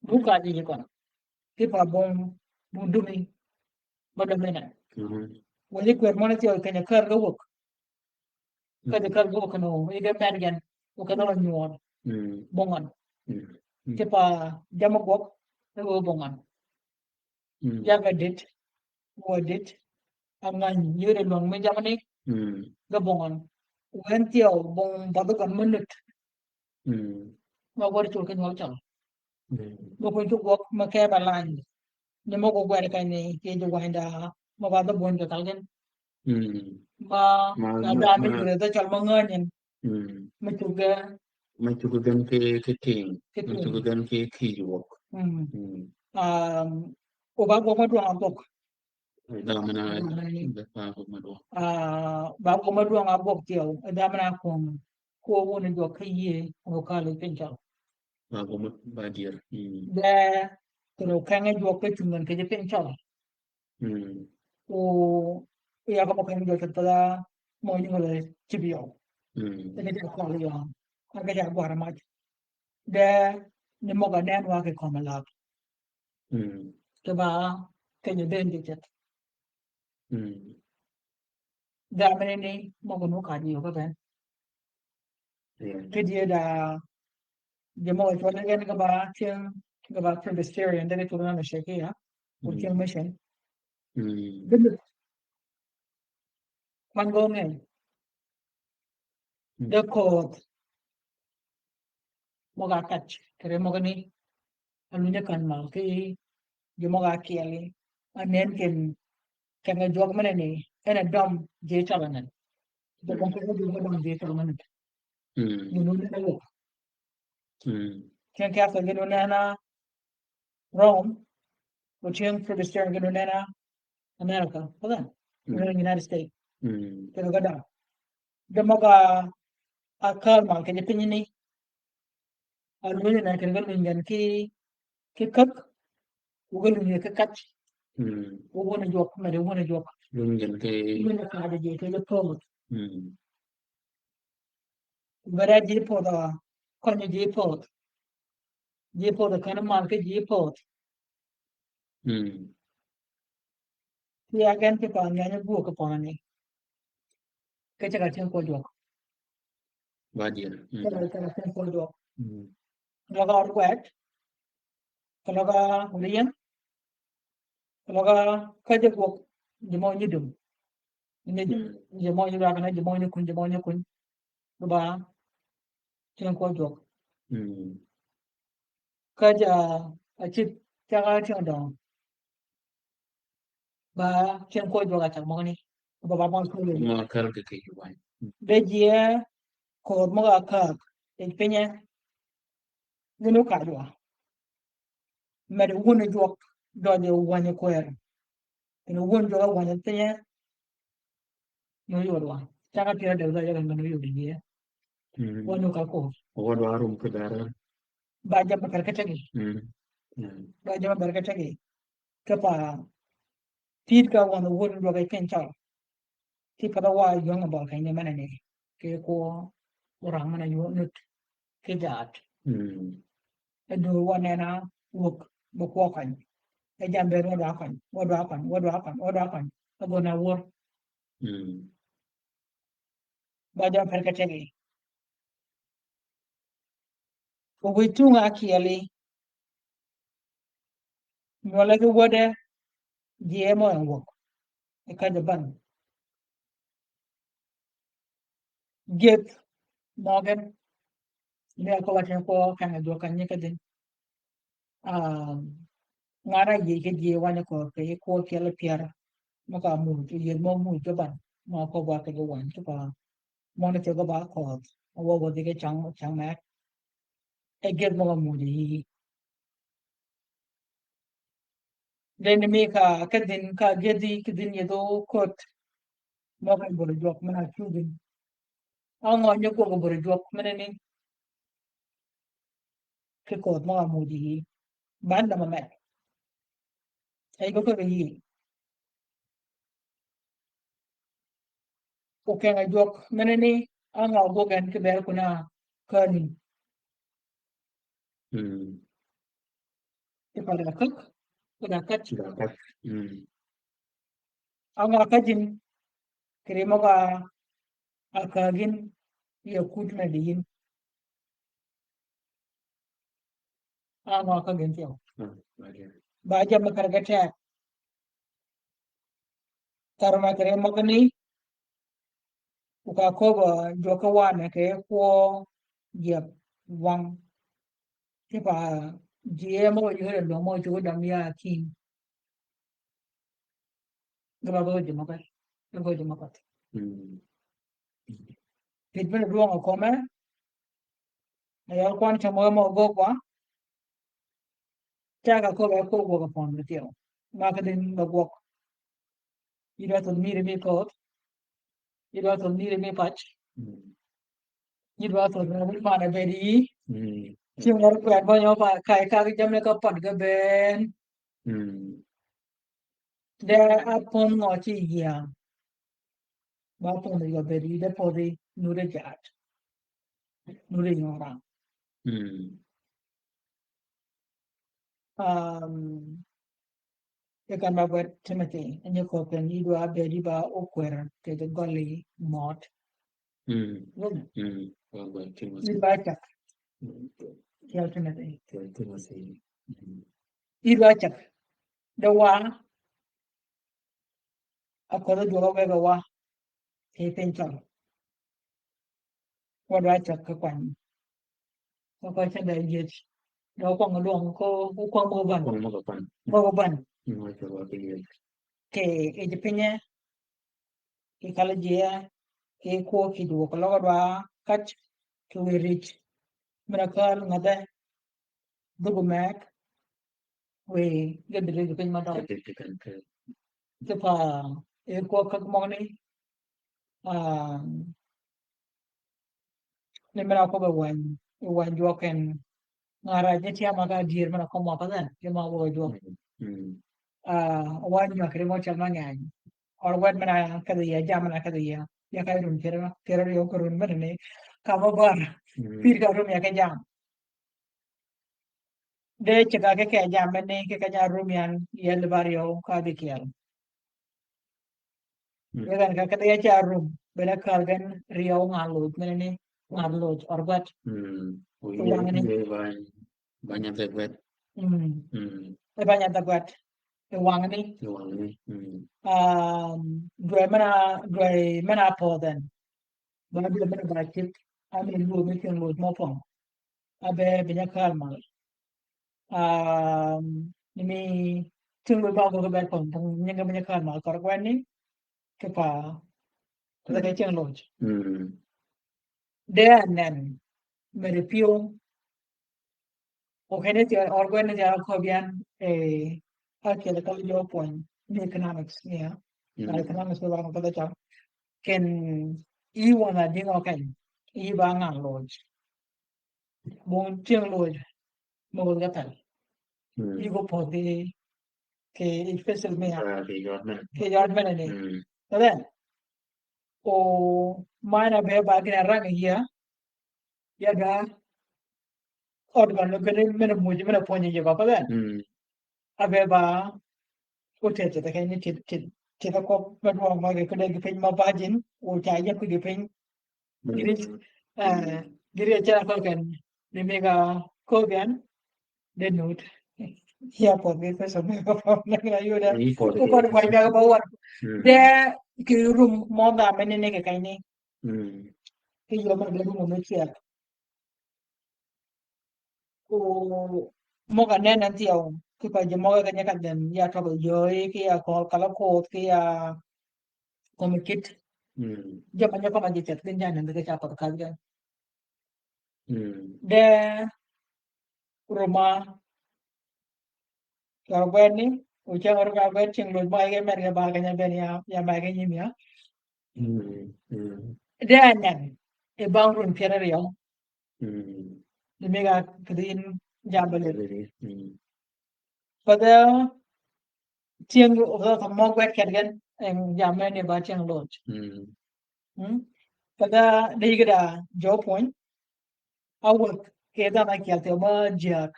Duka ji ji kon. Ki pa bong, bong dumi. Ba de mena. Wali kwer mona ti kenya kar ga wok. Ka de kar ga wok no, i de men gen. Wok no nyuon. Bongan. Ki pa jama gwok, e wo bongan. Yaga dit, wø dit, a ngany yire lwang me jamani, ga bongan. Wen thyew bong badho gan me nut. Ma wari chul ke nyuol chal. Bo kun chuk gwok ma ke ba lany. Ni mo ko gwere ka ni ke jo wanda ma ba do bon jo kalgen. Ma, ma, ma da me jure da chal ma nganyen. Ma chuge. Ma chuge gen ke, ke ting. Ke ting. Ma chuge gen ke ki jo wok. Um, o ba gwok ma duang abok. Dhamana, ba gwøg madwøng. Ah, ba gwøg madwøng a gwøg thyew, dhamana kwøng, kwø wun jwøk ki yie, o kal yi piny cøl. Ba gwøg ma-, ba dyër. De, kene okenge jwøk ki cungan kì ji piny cøl. O, ya ka mø kenge jwøk ki thada, mø nyugle cïb yøw. Kenge jwøk kal yøw. Kenge jwøk gwara mac. De, ni møg-a nen wa kì kømmi lab. Kì ba, kì jø dëng jø ceth. Mm. Dha mene ni, møg-a nu ka jø yø ka ben. Yeah. Kì dyëda, jø møg-a cwøl gen kì ba, tyëng, kì ba Presbyterian, de kì cwøl na Shekiya. Or tyëng mission. Mm. Bï kwan gø ngeny. Mm. De koth. Møg-a kac, kere møgani. Alunyi kan mal ki, jø møg-a kyeli. Anen ken, kenge jwøk mene ni, en a døm jey cøl anen. Jø møg-a døm jey cøl anen. Mm. Jø møg-a døm. Mm. Ken kya ko gino nena, Rome, or tyëng Presbyterian gïn onena America, pa dhanhø. Mm. Onena United States. Mm. Kene ga dhanhø. De møg-a kal mal kì jø piny ni. Alunyi na kene ga lunyi gen ki, ki käg, o ga lunyi ki kac. Mm. O wun jwøk, mede wun jwøk. Lunyi gen ki. Lunyi ka de jey kì jø pööth. Mm. Bere ji podh, kønyi ji podh. Ji podh, kene mal ki ji podh. Mm. Ti agen ki pa ngenyi gwøg ki pønani. Ki ceg-a tyëng kwøb jwøk. Ba dyër. Mm. Ceg-a, ceg-a tyëng kwøb jwøk. Mm. Løg-a ør gwed. Løg-a ør ying. Løg-a ka jø gwøg. Ji mø nyi dum. Ni, mm, ji mø nyi rwag na, ji mø nyi kuny, ji mø nyi kuny. Ba, tyëng kwøb jwøk. Mm. Ka ja, a cït, cag-a tyëng døng. Ba, tyëng kwøb jwøk a cag møgani. Ba, ba, møg kwøb jwøk. Møg-a kal kì kì jwøk. Mm. De ji e, koth møg-a käg, e pinye. Gïn okajwa. Mede wun jwøk, døje wänyi kwër. Kene wun jwøk a wänyi pinye. Nyo yod wa. Caka pira de wula yaga nyo yod yie. Mm. Wanu ka ko. Wadu arum kì dara. Ba jam ba kar ka tegi. Mm. Mm. Ba jam ba kar ka tegi. Kì pa. Pït ka wanu wun jwøk a piny chal. Kì pa da wa yong ba ka ni mene ni. Kì ko orang mene yo nut. Kì jaat. Mm. E du wa nena wuk. Bu ko kan. E jam be wadu kan. Wadu kan. Wadu kan. Wadu kan. E go na wur. Mm. Ba jam per ka tegi. Ko wi tunga kieli. Nywøle ki wäde, ji e mø en wøk. E ka jaban. Geth møgen. Ni a ko watin ko kan a jwøk kan nyi ka din. Um, ngana ji ke ji wani ko ke ko kieli piara. Mø ka mu, ji mø mu jaban. Mø ko wa ke ji wani ko. Mø ni ke ko ba ko. Wa wa ji ke chang, chang mek. E geth mø ka mu ji. Deni mi ka, ka din ka gedi, ka din yedho kot. Møg-a bor jwøk men-a chudin. Angø nyi gwøg bor jwøk men-a ni. Ki koth møg-a mudi. Ban da mamet. Ay go ka yi. Okeng-a jwøk men-a ni, angø gwøg en ki ber kuna kani. Mm. Ti pa da kak, pa da kat. Da kat. Mm. Angø ka jin, kiri møg-a, a ka gin, ya kut na di yin. Angø ka gin tiyo. Mm, okay. Ba jam kar ga tek. Taro na kere møgani, ku ka köbø jwøk ki wanne kì kwø jep wang. Ki pa ji e mø yore lwøng mø cugø dam ya king. Gaba gø ji mø ka, gø ji mø ka. Mm. Pit bene dwøng okome. Ayal kwan cam mø mø gø kwa. Caka köbbe ko gwøg pon mi tiyo. Ma ka din ba gwøg. Yidwa thon miri mi koth. Yidwa thon miri mi pac. Mm. Yidwa thon na wun man a bedi yi. Mm. Ci mor kwet ba nyo pa kai ka jam ne ka pan ga ben. Mm. De a pon ngø ci ya. Ba pon ga bedi de podi nure jat. Nure nyora. Mm. Um, Kan ba gwed Timothy, anyi ko ken idwa bedi ba okwer kede goli mot. Mm. Rum. Mm. Ba gwed Timothy. Idwa chak. Mm. Kiel Timothy. Kiel Timothy. Mm. Idwa chak. De wa. Akodh dwogo wege wa. Kì piny thøl. Wadwa cøk ki kwany. Wa kö cen da yiet. Da kwøng lwøng ko, kwøng møg ban. Kwøng møg ban. Møg ban. Mm, wa cøk wa ki yiet. Kì, kì ji pinye. Kì kal ji ye. Kì kwø kì dwøg. Løg dwa kac. Kì wi rij. Mena kal ngade. Dhugu mek. Wi, gidri gi piny madøg. Gidri gi piny. Kipa, e kwø kag møgni. Ah, ni mena ko be wany, wany jwøk en. Ngara je tiama ka dier mena ko mwa pa then, ke ma wo jwøk. Mm. Ah, wany jwøk ri mo chal mang'eny. Or wet mena ka diya, jam mena ka diya. Ya ka rum kere, kere yo ko rum mena ni. Ka mo bar. Mm. Pir ka rum ya ke jam. De cika ke ke jam mena ni ke ka ja rum yan, yel bar yo ka bi kiel. Mm. Ye gan ka kede ya cha rum, bene kal gen riyo ngar loj, mene ni ngar loj, or gwet. Mm. Wi wangni. Ye bany, banya te gwet. Mm. Mm. E banya te gwet. E wangni. E wangni. Mm. Um, dwe mena, dwe mena podhen. Ba dwe mena ba chik. Ami luo mi kin loj mo pong. Abe binya kal mal. Um, ni mi ting wi ba go be kon, nyinge binya kal mal, kor gwani. Kipa, kudhe ke ceng loj. Mm. De anen, mere piyo. O kene ti, or gwene ti a ko bian, eh, a kele kal jo pon, ni economics, ya. Mm. Na economics ko ba ko da cham. Ken, i wana dingo ken, i ba ngan loj. Bong ceng loj, mo ga tal. Mm. I go pon di, ke special me ya. Ah, ke yod men. Ke yod men ni. Mm. Then, o, mana be ba gina rang ya. Ya ga, od ba lo gina mena muji, mena ponji ya ba pa then. Mm. Abe ba, o te te ke ni ti, ti, ti ko, ma dwa ma ke, ko de gi piny ma bajin, o cha ya ko gi piny. Giri, eh, giri achiel achiel ken, ni mega Kobian, de nut. Ya pod gi pesa mega pom na gina yuda. Ni pod gi. Kod kwany mega ba wan. Mm. De ki rum mo da mene ne ke kany ni. Mm. Ki yo ma de rum mo chiel. Ku moga nene thieu, ki pa ji moga kanya ka den, ya toko yoi, ki ya kol kala koth, ki ya komi kit. Mm. Joma nyoko ma ji ceth, gin jane ndike cha kod kal gen. Mm. De ruma, ka gwen ni, uchang ruma gwen ching loj ma ige mer ke ba kanya ben ya, ya ma ke nyim ya. Mm, mm. De anen, e bang run piere riyo. Mm. Ni mega kidin jambale. Mm. Pada tieng, pada mo gwet ken gen, en jamene ba tieng loj. Mm. Mm. Pada de gida jo point. Awek, ke da na kiel te ma jak.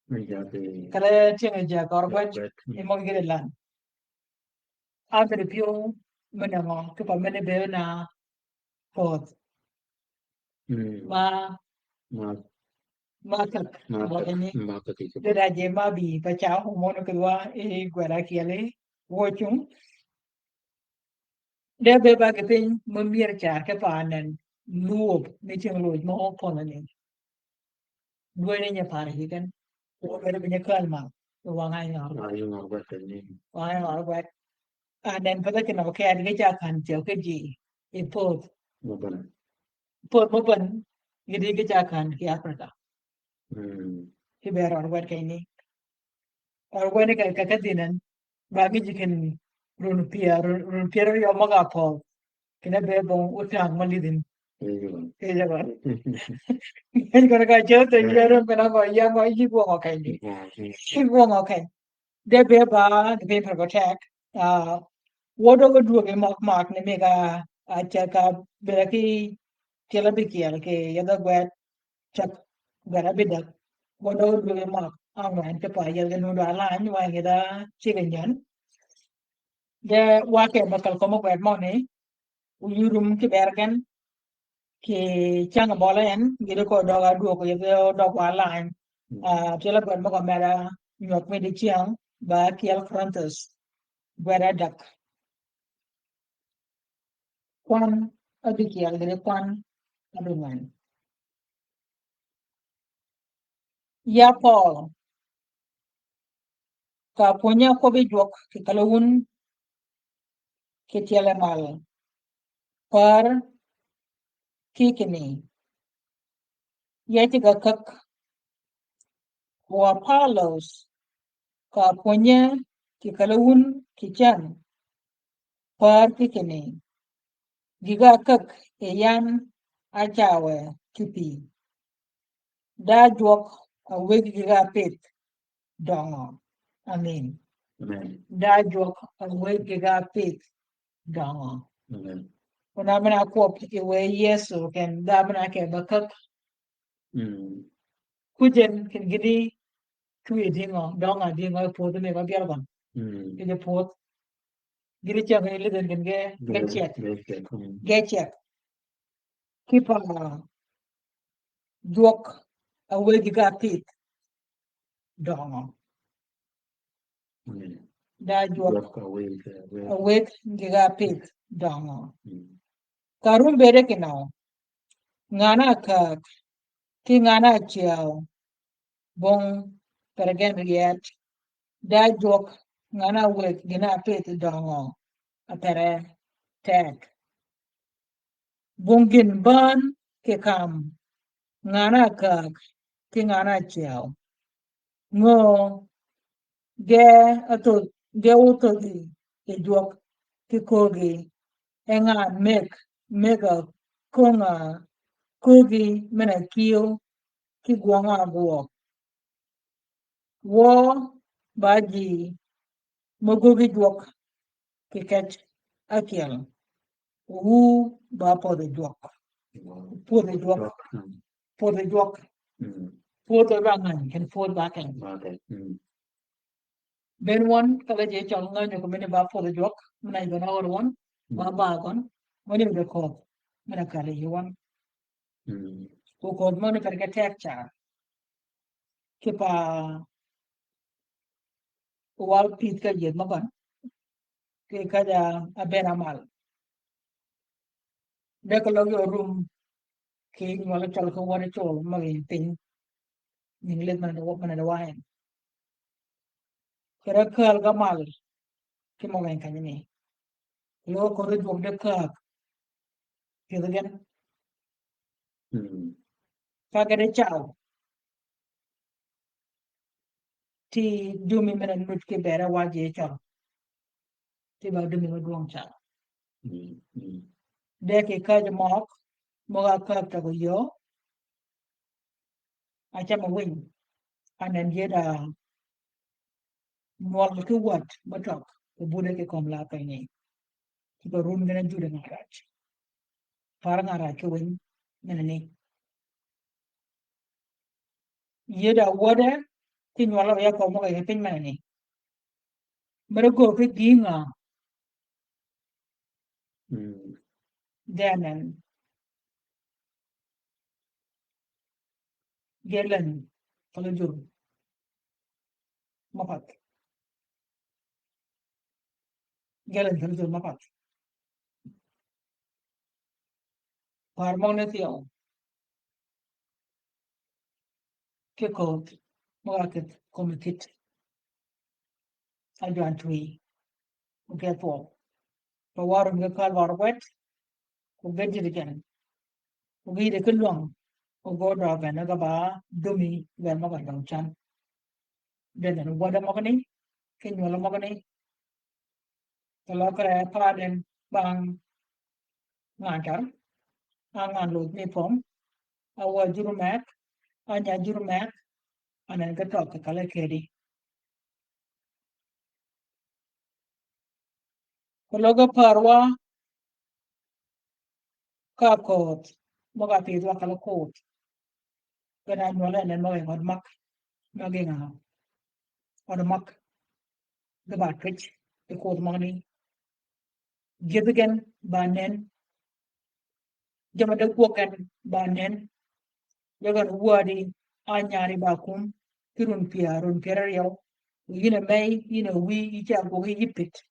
Jak, eh. Kale tieng jak or gwet, gwet, mm. Imo gida lan. Amene piyo mene ngo, kipa mene be na koth. Mm. Ma, ma, ma kak, ma kak, ma kak. Dada je ma bi, pa cha, mono kidwa, e gwera kiele, wochung. De be ba ke piny, ma mier cha, ke pa nen, luob, ni tieng loj, ma opon ni. Duene nye pare ki ken. Ko bere binye kal ma. Wanga nyor. Wanga nyor gwet ni. Wanga nyor gwet. And then pata kina ke ad ke cha kan tiyo ke ji. E poth. Mo ban. Poth mo ban. Gidi ke cha kan ki Africa. Mm. Ki ber or gwet ke ni. Or gwet ni ka, ka, ka dinen. Ba ngi ji ken run pier, run, run pier yo maga po. Kina be bong utang ma lidin. Iya. Iya, ba. Ngi kono ka jete, iya, run kena ko, iya, ko, iya, ko, okay. Iya, iya. Iya, ko, okay. De be ba, de be per ko tek. Ah, wodo go duoge mak mak ne mega, ah, cheka bera ki, kela bi kiel ke, yada gwet, chak, gwet abidak. Wodo go duoge mak, angwen ke pa, yada nudo alany, wa yada, chike nyan. De wa ke bakal komo kwed møni, u yurum ki ber gen, ki cang bøle en, gïdø ko døg adwøg, yedhe døg wa lany. Ah, tyela gwed møg-a meda, nywøk mi di cyäng, ba kyel Korinthus, gwed adak. Kwan, adï kyel gïdø kwan, adï ngwen. Ya Pøøl, ka pwönyi akwøbbi jwøk kì kalø wun kì tyel-a mal. Pär ki kinni, ya cigg-a käg. Wa Apollos, ka pwönyi kì kalø wun kì cen. Pär ki kinni, gïg-a käg yi yan ácawø ki pï. Da jwøk a wëggi gïg-a pïdh døngø. Amen. Amen. Da jwøk a wëggi gïg-a pïdh døngø. Amen. Wun a men-a kwøb yi wë Yëso ken da men-a ke ba käg. Mm. Kujjen ken gïti twi dïngø, døngø dïngø, pwödhi mi ba byel gøn. Mm. Kì je pwödh. Gïti ceng ni lidhen ken ge, ge cyek. Ge cyek. Mm. Ge cyek. Kì pa jwøk a wëggi gïg-a pïdh døngø. Mm. Da jwøk. Jwøk a wëggi, a wëggi. A wëggi gïg-a pïdh døngø. Mm. Ka rum bëëde kinø, ngan-a käg, kì ngan-a cyäw, bong pere gen ryet, da jwøk ngan-a wëggi gïn-a pïdh døngø, a pere teg. Bong gïn bän kì kam, ngan-a käg, kì ngan-a cyäw. Ngö ge othodh, ge othodhi yi jwøk kì köögi, e ngan meg, meg-a köng-a köögi men-a kïëw kì gwøng-a gwøg. Wø ba ji mø göggi jwøk kì kej ákyel. Wu ba pödhi jwøk. Pödhi jwøk. Mm. Pödhi jwøk. Mm. Pödhi ba ngäny, ken pödhi ba keny. Okay. Mm. Ben wøn, kala je cøl ngänyi ko mini ba pödhi jwøk, mini ben a wøn, ba ba gøn, mini be ködh, mini kali yi wøn. Mm. Ko ködh møni per ke tek ca. Kì pa wal pïdh ka yiedh mø gøn. Kì ka ja aben amal. De ka løg yo rum kì nywøl cøl kì wøn col mø gïn piny. Nying lith mene de wa-, mene de wa en. Kere käl ga mal kì mø gïn kanyini. Løg ködhi jwøk de käg. Pïdh gen. Mm. Ka gede caw. Ti dumi mene nut kì bere wa ji cøl. Ti ba dumi mø dwøng caw. Mm, mm. De kì käj møg, møg-a käg tøg yöö. Acam winy. Anen yeda nywøl kì wäd mø tøg. Kì bude kì kömi la keny ni. Kì ba rum gene judi ngaraj. Par ngaraj kì winy. Mene ni. Yeda wäde, kì nywøl ya kömi møg-a yi piny mene ni. Mere gø kì gïnga. Mm. Denen. Gelen. Kala jur. Mapat. Gelen kala jur mapat. Par møgani thyew. Kì ködh, møg-a kïdhi, kömi kïdhi. Ajwan twi. Oke thwøw. Pe warum ge kal war gwed. Ko ge dïdï gen. Ko ge yïdï ki lwøng. Ko ge odøøg gen, ga ba dumi, gen møg-a døng can. Den den wäde møgani, kì nywøl møgani. Te løg kere paden bang ngan tar, a ngan lodh mi pom, a wa jur meg, a nya jur meg, anen ge tøg kì kale kedi. Ko løg ge pär wa ka ködh, møg-a pïdh wa kala ködh. Gen a nywøl en møg-a yi ød mag, møg-a yi ød mag. Ge ba twij, yi ködh møgani. Gïdhi gen ba nen. Jammì de gwøg gen ba nen. Yøg gen owädi, a nyari ba kum, ki run pyär, run pyär aryøw. Yïn a mey, yïn a wïy, yï ca gwøg yï pit.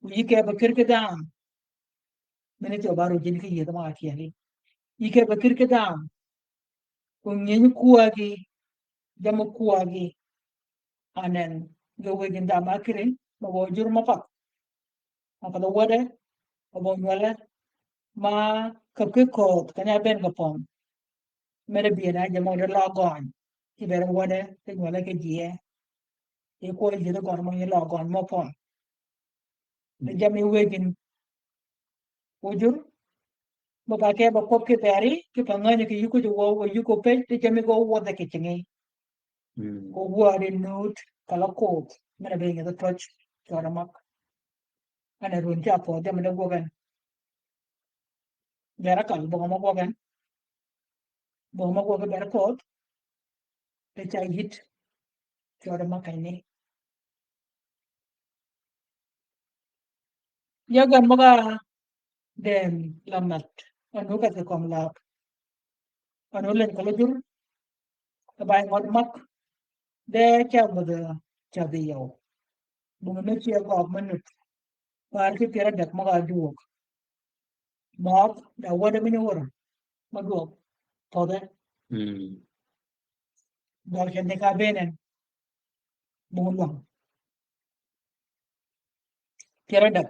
Yï kebe kïr ki dham. Mene cø ba rujin ki yïdhi ma akyeli. Yï kebe kïr ki dham. Ku nginy kwägi, jammì kwägi. Anen, ge wëggi dham akïri, ma wø jur ma path. Ma path wäde, ma wø nywøle, ma käb ki kööth, keny-a ábëën kì pong. Mene bïën a jammì de laa gøny. Ki bër wäde, ki nywøle ki jie. Yi kwø jie de gøn mø yi laa gøny mø pong. Ni jammì wëggi. Wujur, bø ba ke ba kwøb ki beri, ki pa ngänyi ki yuku ji wøw, wø yuku pej, ti jammì go wødhe ki cingi. Mm. Ko wari nut, kala koth, mene be ngi the touch, chora mak. Ane run cha po, jammì de gwøg gen. Bera kal, bong ma gwøg gen. Bong ma gwøg gen bera koth. Te cha yit, chora mak kani. Yøg gen møg-a dëng lammat, anu ka thikøm lap. Anu leny kala jur, ka bay ngød mak, de cha mødhø cha dhi yøw. Bung me chi gøb me nut. Par ki pyär adek møg-a dwøg. Møg, da wäde mi ni wur. Ma dwøg. Todhe. Mm. Døl kende ka benen. Bung lwang. Pyär adek.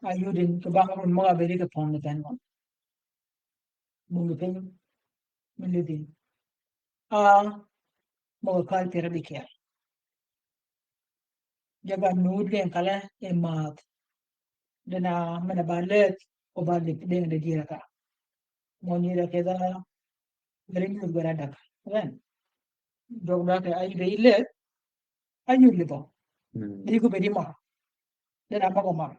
A yudin ki bang run møg-a beri ki pong ni thenwa. Bungi piny, mi lidhi. A, møg-a kal pyär abikyel. Jaba nud gen kale, e math. Dena mena ba leth, o ba lith deng de dier ka. Mo nyi da keda, beri nyuth gwera dak. Ren. Jog da ke ayi be ileth, a nyuth lidho. Mm. Di ku bedi mor. Dena møg-a mor.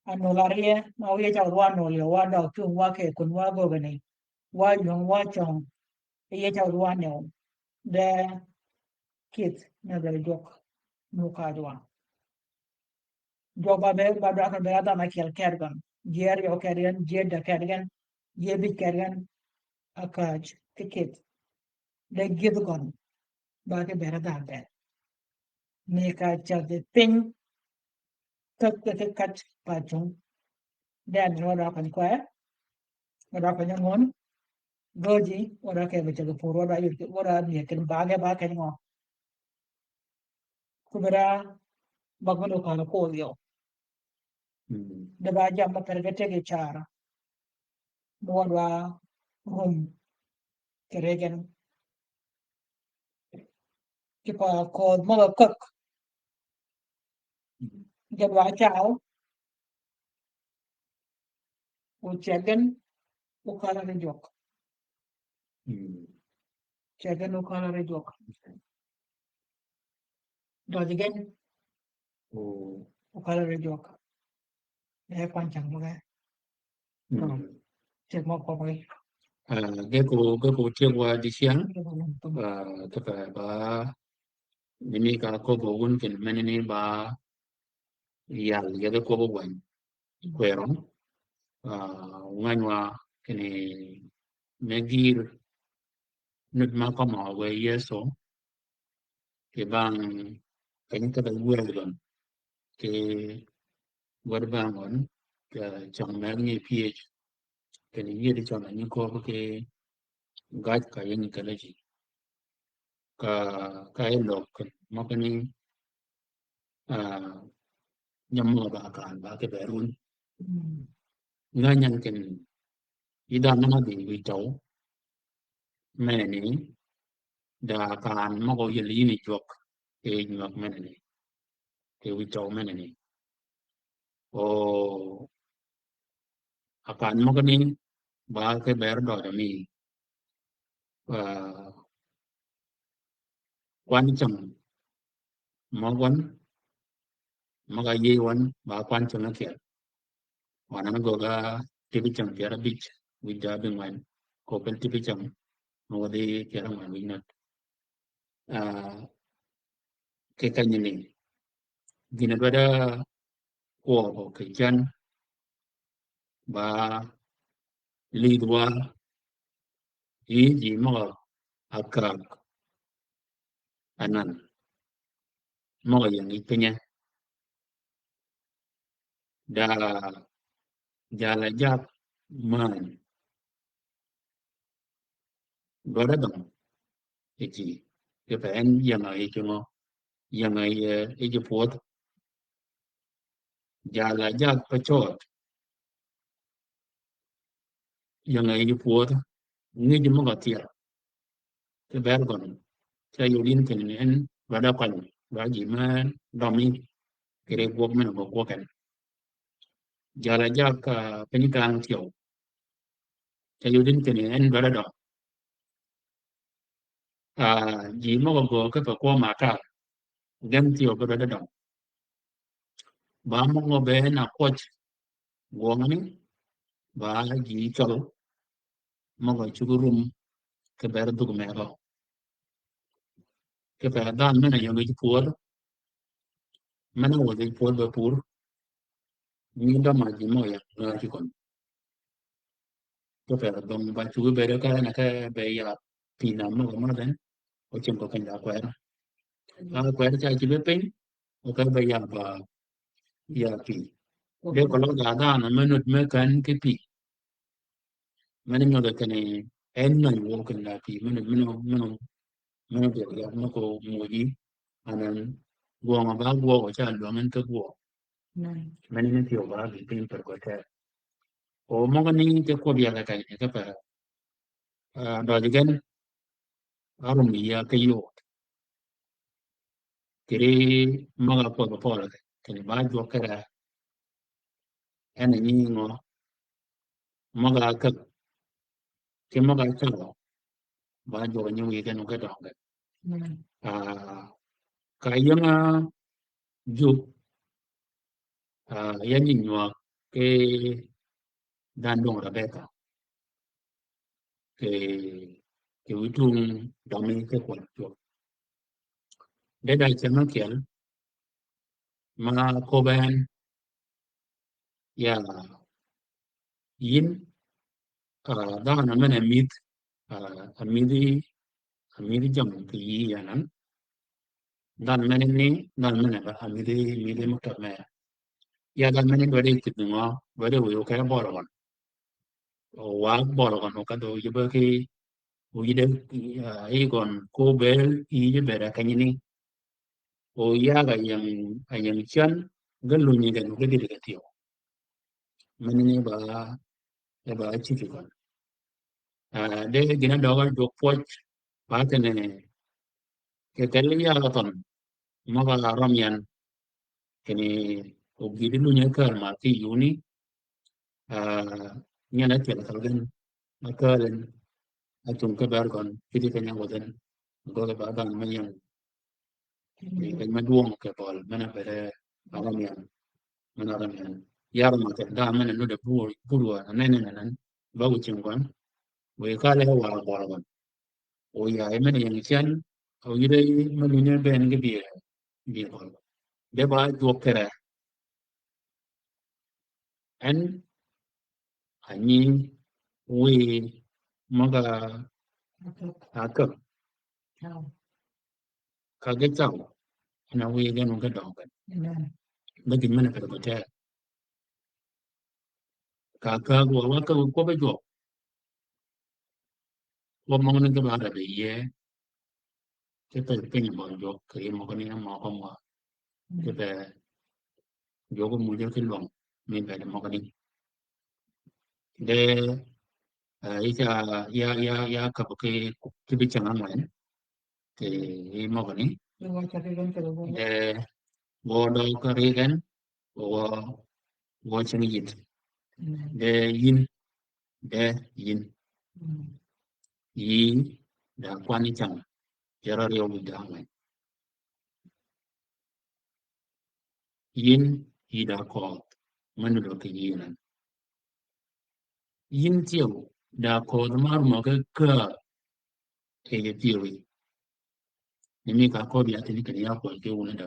Anol arye, ma wiye cha wa nol yo, wa døg tung, wa ke kun, wa gogeni. Wa yung, wa chong. Ye cha wa nol. De kith, ne de jwøk. Nu ka jwa. Jwøk ba be, ba dwa ka be adam akyel kergan. Jer yo kergan, jer de kergan, jer bi kergan. Akaj, ki kith. De gith gon. Ba ki ber adam ber. Ni ka cha de piny. Kak, kak, kak, kak, pa chung. Dee mi wø da kany kwær. Wø da kany ngøn. Gøji, wø da ke bechag pur, wø da yur, wø da mi ken bage ba kany ngø. Kubera, bag mene kala ko yo. Mm. De ba jam ma perge tege chara. Wø da rum. Keregen. Ki pa koth møg-a kök. Jadwa chaw. O chegen, o kala re jwøk. Mm. Chegen o kala re jwøk. Døj gen. O. O kala re jwøk. E kwan chang møge. Mm. Tyeg mø kobgi. Ah, ge ko, ge ko tyeg wa diceng. Ah, te pa ba, ni mi ka kobo wun ken meneni ba, yal ge ge kobo gwany. Kwero. Ah, ngany wa kini me gïr nud ma kømmi we Yeso. Kì bang keny kata wël gøn. Kì wëd bang gøn, kì cøng meg nyi pyëj. Kì ni yïëdi cøng nyi kööb kì gaj ka yïn kele ji. Ka, ka yi lok mø kini, ah, nyam mø ba kan ba kì bër wun. Mm. Nga nyan ken yi da mø na dhi wi tøw. Meneni, da kan møg-a yel yïn yi jwøk, kì nywag meneni. Kì wi tøw meneni. O, a kan møgani, ba kì ber døj mi. Ah, kwan cham, møg wan, møg-a yïëy wan, ba kwan cham na kyel. Wan an gøgga tibi cham pyär abij, wij da bi ngwen, ko pel tibi cham, mø wadhi pyär angwen wij nat. Ah, kì kanyini, gïn-a dwaddi kwøb kì cen, ba lïdhwa, yï ji møg-a ákääg anan, møg-a ying yij pinye. Da jal-a jag mäny. Dwaddi døng yi ji. Kipe en ying-a yij ngø? Ying-a yij, yij pwödh. Jal-a jag pa cööt. Ying-a yij pwödh. Ngïj møg-a thyel. Kipe er gøn. Ca yod yïn kinni en dwaddi køny. Dwaddi ji me dømi. Kì ri gwøg men-a gø gwøg en. Jal-a jag, ah, piny kang thyew. Ca yod yïn kinni en dwaddi døng. Ah, ji møg-a gø kipe kwøb matar. Gen thyew be dwaddi døng. Ba møg-a be en a kwøj gwøngani, ba ji cøl møg-a cuggi rum kiber dhug megø. Kipe dhanhø men-a ying yij pwödh, men-a wødhi pwödh be pur, nyi døma ji møg-a ying ngäji køn. Kipe døng ba cuggi bede ka en a ke be ya pï nam møg-a madh en, o ceng ko keny da kwër. A kwër ca cïbe piny, o ke be ya ba, ya pï. De ko løg da dhanhø me nud me kän ki pï. Mene nyodhe kinni en nöny wø kinni da pï, mene, mene, mene, mene byel ya mø ko muji, anan gwøng-a ba gwøg-a ca lwäng en ki gwøg. Amen. Mene ni thyew ba bi piny per ko te. O møgani ki kwøb ya ka kany ni ka per. Ah, døj gen, arum ya ki yod. Kì ri møg-a kwøb pøl, kinni ba jwøk kere. En a nyi ngø? Møg-a käg. Ki møg-a käg. Ba jwøk nyi wïge nu ki dønge. Amen. Ah, ka ying-a jub, ah, ya nyi nywag ki dhanhø døng Rebeka. Kì, kì wïtung dømi ki kwøb jwøk. De da ceng ákyel, ma köbbe en, ya, yïn, ah, dhanhø men-a mïdh, ah, amïdhi, amïdhi jammì kì yï anan. Dhanhø men-a ni, dhanhø men-a ba, amïdhi, amïdhi muktab me. Ya dhanhø men-a dwaddi kïdhi ngø, dwaddi wiy okere bøl gøn. O wa bøl gøn, o ka dho yïbe ki, o yïde, ah, yï gøn, ko bel, yï yï bed a kenyini. O yag a ying, a ying cen, ge lunyi gen, o ge dïdhi ge thyew. Mene ni ba, e ba cïki gøn. Ah, de gïn-a døg-a jwøk pwøj, ba kinni, kì kel ya thøn, møg-a røm yan, kinni, o gïdhi lunyi kääl mar ki yuni, ah, nyen ákyel kal gen, ma kääl en, acung ki ber gøn, kidi keny-a wødh en, gø ge ba dhanhø me ying. Keny ma dwøng kì bøl, men-a bede, arøm yan, men-a røm yan. Yar ma kì dhanhø men-a nudd-a bur, bur wa, anen, anen, anen. Ba wu cing gøn. Wu kal e wa bøl gøn. O ya, e men-a ying cen, o yïde me lunyi ben ge bï, bï bøl. De ba jwøk kere. En a nyi wiy møg-a ákäg. Ka ge caw, en a wiy gen o ge døng gen. Amen. Be gïn men-a kede gø te. Ka käg wa, wa käg kwøbbi jwøk. Kwøb møgani ge ba rabe yie. Kipe piny bøl jwøk, kì yï møgani møg-a mø. Kipe jwøk mujø ki lwøng, mi bede møgani. De, eh, yï ca, ya, ya, ya käb ki, ki bi ceng angwen. Kì yï møgani. De, gø døg ka ri gen, gø, gø cing yït. Amen. De yïn, de yïn. Mm. Yï da kwan-a cäng, yar aryøw wïj da angwen. Yïn, yï da köödh, me nudd kì yï anan. Yïn thyew, da köödh mar møge kä, e ye thyewi. Ni mi ka köödh ya thini kinni ya kwøl ki wun da.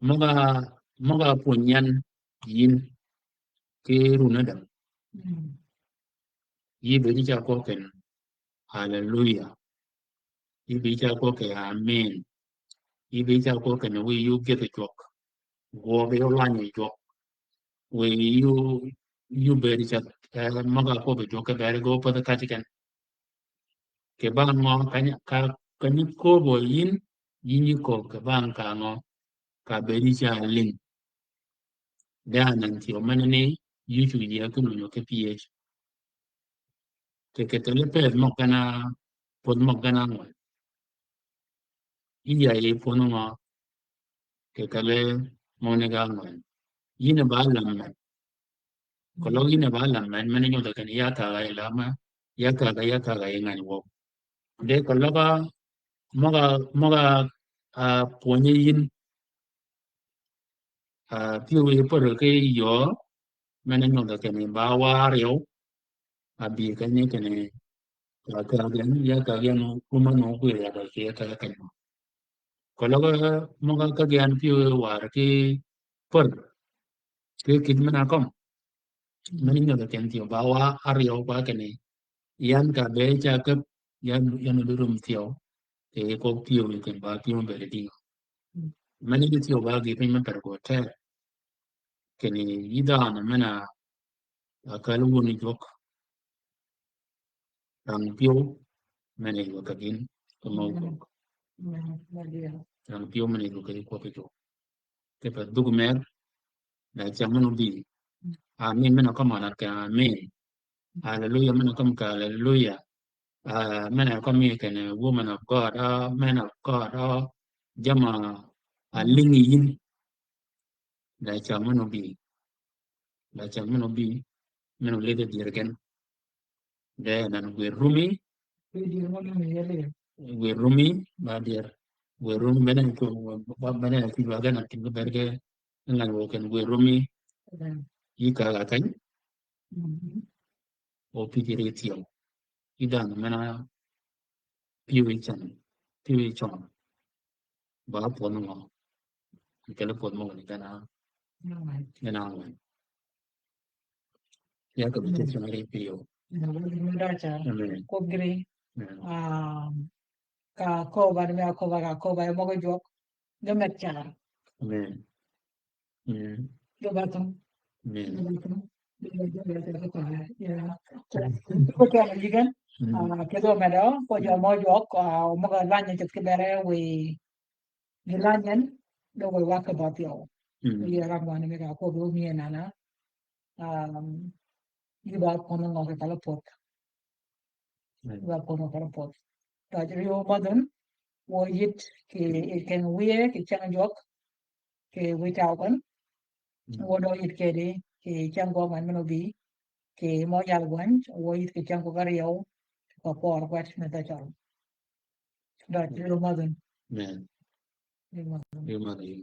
Møg-a, møg-a pwönyi yan yïn ki run Adam. Mm. Yï bëëdi ca kwøb kenni, Haleluya. Yï bëëdi ca kwøb kenni, Amen. Yï bëëdi ca kwøb kenni, wiy yï ógëdhi jwøk. Gwøg yï ólany jwøk. Wiy yï, yï óbëëdi ca, eh, møg-a kwøb jwøk ki beri gø pädhi kaci ken. Kì bang ngø ka nyi, ka, ka nyi köbbi yïn, yïn nyi köbbi kì bang ka ngø, ka bëëdi ca lïng. De anan thyew menani, yï ócwï yïa ki lunyo ki pyëj. Kì, kì teli peth møg gen-a, pwödh møg gen-a ángwen. Yï ya yï pwönyi ngø, kì kale møgani ga ángwen. Yïn ba lam men. Keløg yïn ba lam men, men nyodhi kenni ya kaga yi lamma, ya kaga, ya kaga yi ngany wøw. De keløg møg-a, møg-a, ah, pwönyi yïn, ah, pyëwí pär ki yöö, men nyodhi kenni ba wa áryew, a bï kenyi kenni, ah, kagen, ya kagen, kuma nöö kwïr ya ba ki ya kagen. Keløg møg-a ka gen pyëwí war ki pär, ki kït men-a kømm. Men nyodhi kenni thyew ba wa áryew ba kenni. Yan ka be ca käb, yan, yan du rum thyew. Kì kwøb pyëwí kenni ba pyëwí bëëdi dïng. Men ni thyew ba gï piny me per gø teg. Kenni yï dhanhø men-a, a kal wun jwøk. Rang pyëw men-a yï wø ka gïn, kì mø jwøk. Rang pyëw men-a yï wø ka gïn kwøb jwøk. Kì peth dhuk mer, da cäng men obï. Amen, men-a kømmi anan kì amen. Haleluya, men-a kømmi kì haleluya. Ah, men-a kømmi kenni woman of God, ah, man of God, ah, jamm-a, ah, lïngi yïn. Da cäng men obï. Da cäng men obï. Men olidhi dyër gen. De anan gwed rumi. Gwed rumi, ba dyër. Gwed rumi, bene ku, ba, bene ku ba gen a tim ki ber ki. Ngan wø kenni gwed rumi. Yï kaga kany. O pï ki ri thyew. Yï dhanhø men-a pyëwí cøn. Pyëwí cøn. Ba pwönyi ngø. Kele pwödh møgani gen-a, gen-a ángwen. Ya ka bï cït cøn ri pyëw. Amen. Kwøb gïri. Amen. Ah, ka köbba ni me aköbba, ka köbba yi møg-a jwøk. Ge med car. Amen. Amen. Ge ba thum. Amen. Ge ba thum. Ya. Ko twa yï gen. Mm. Ah, kidhi omedø, ko jwøk mø jwøk, ah, møg-a lany ceth ki bere wiy. Gï lany en, de wiy wa kì ba thyew. Mm. Yï ram wani me ka ko do mi nana. Um, yï ba pwönyi ngø kì kala pwödh. Mm. Yï ba pwönyi kala pwödh. Døj ri wø madhun, wø yït kì, kì keng wiye, kì cäng jwøk, kì wiy taw køn. Mm. Wø dø yït kedi, kì cäng gwøg men obï, kì mø yal gwany, wø yït kì cäng gwøg áryew, kì kwør kwet me dhø cøl. Døj ri wø madhun. Amen. Ri wø madhun. Ri wø madhun.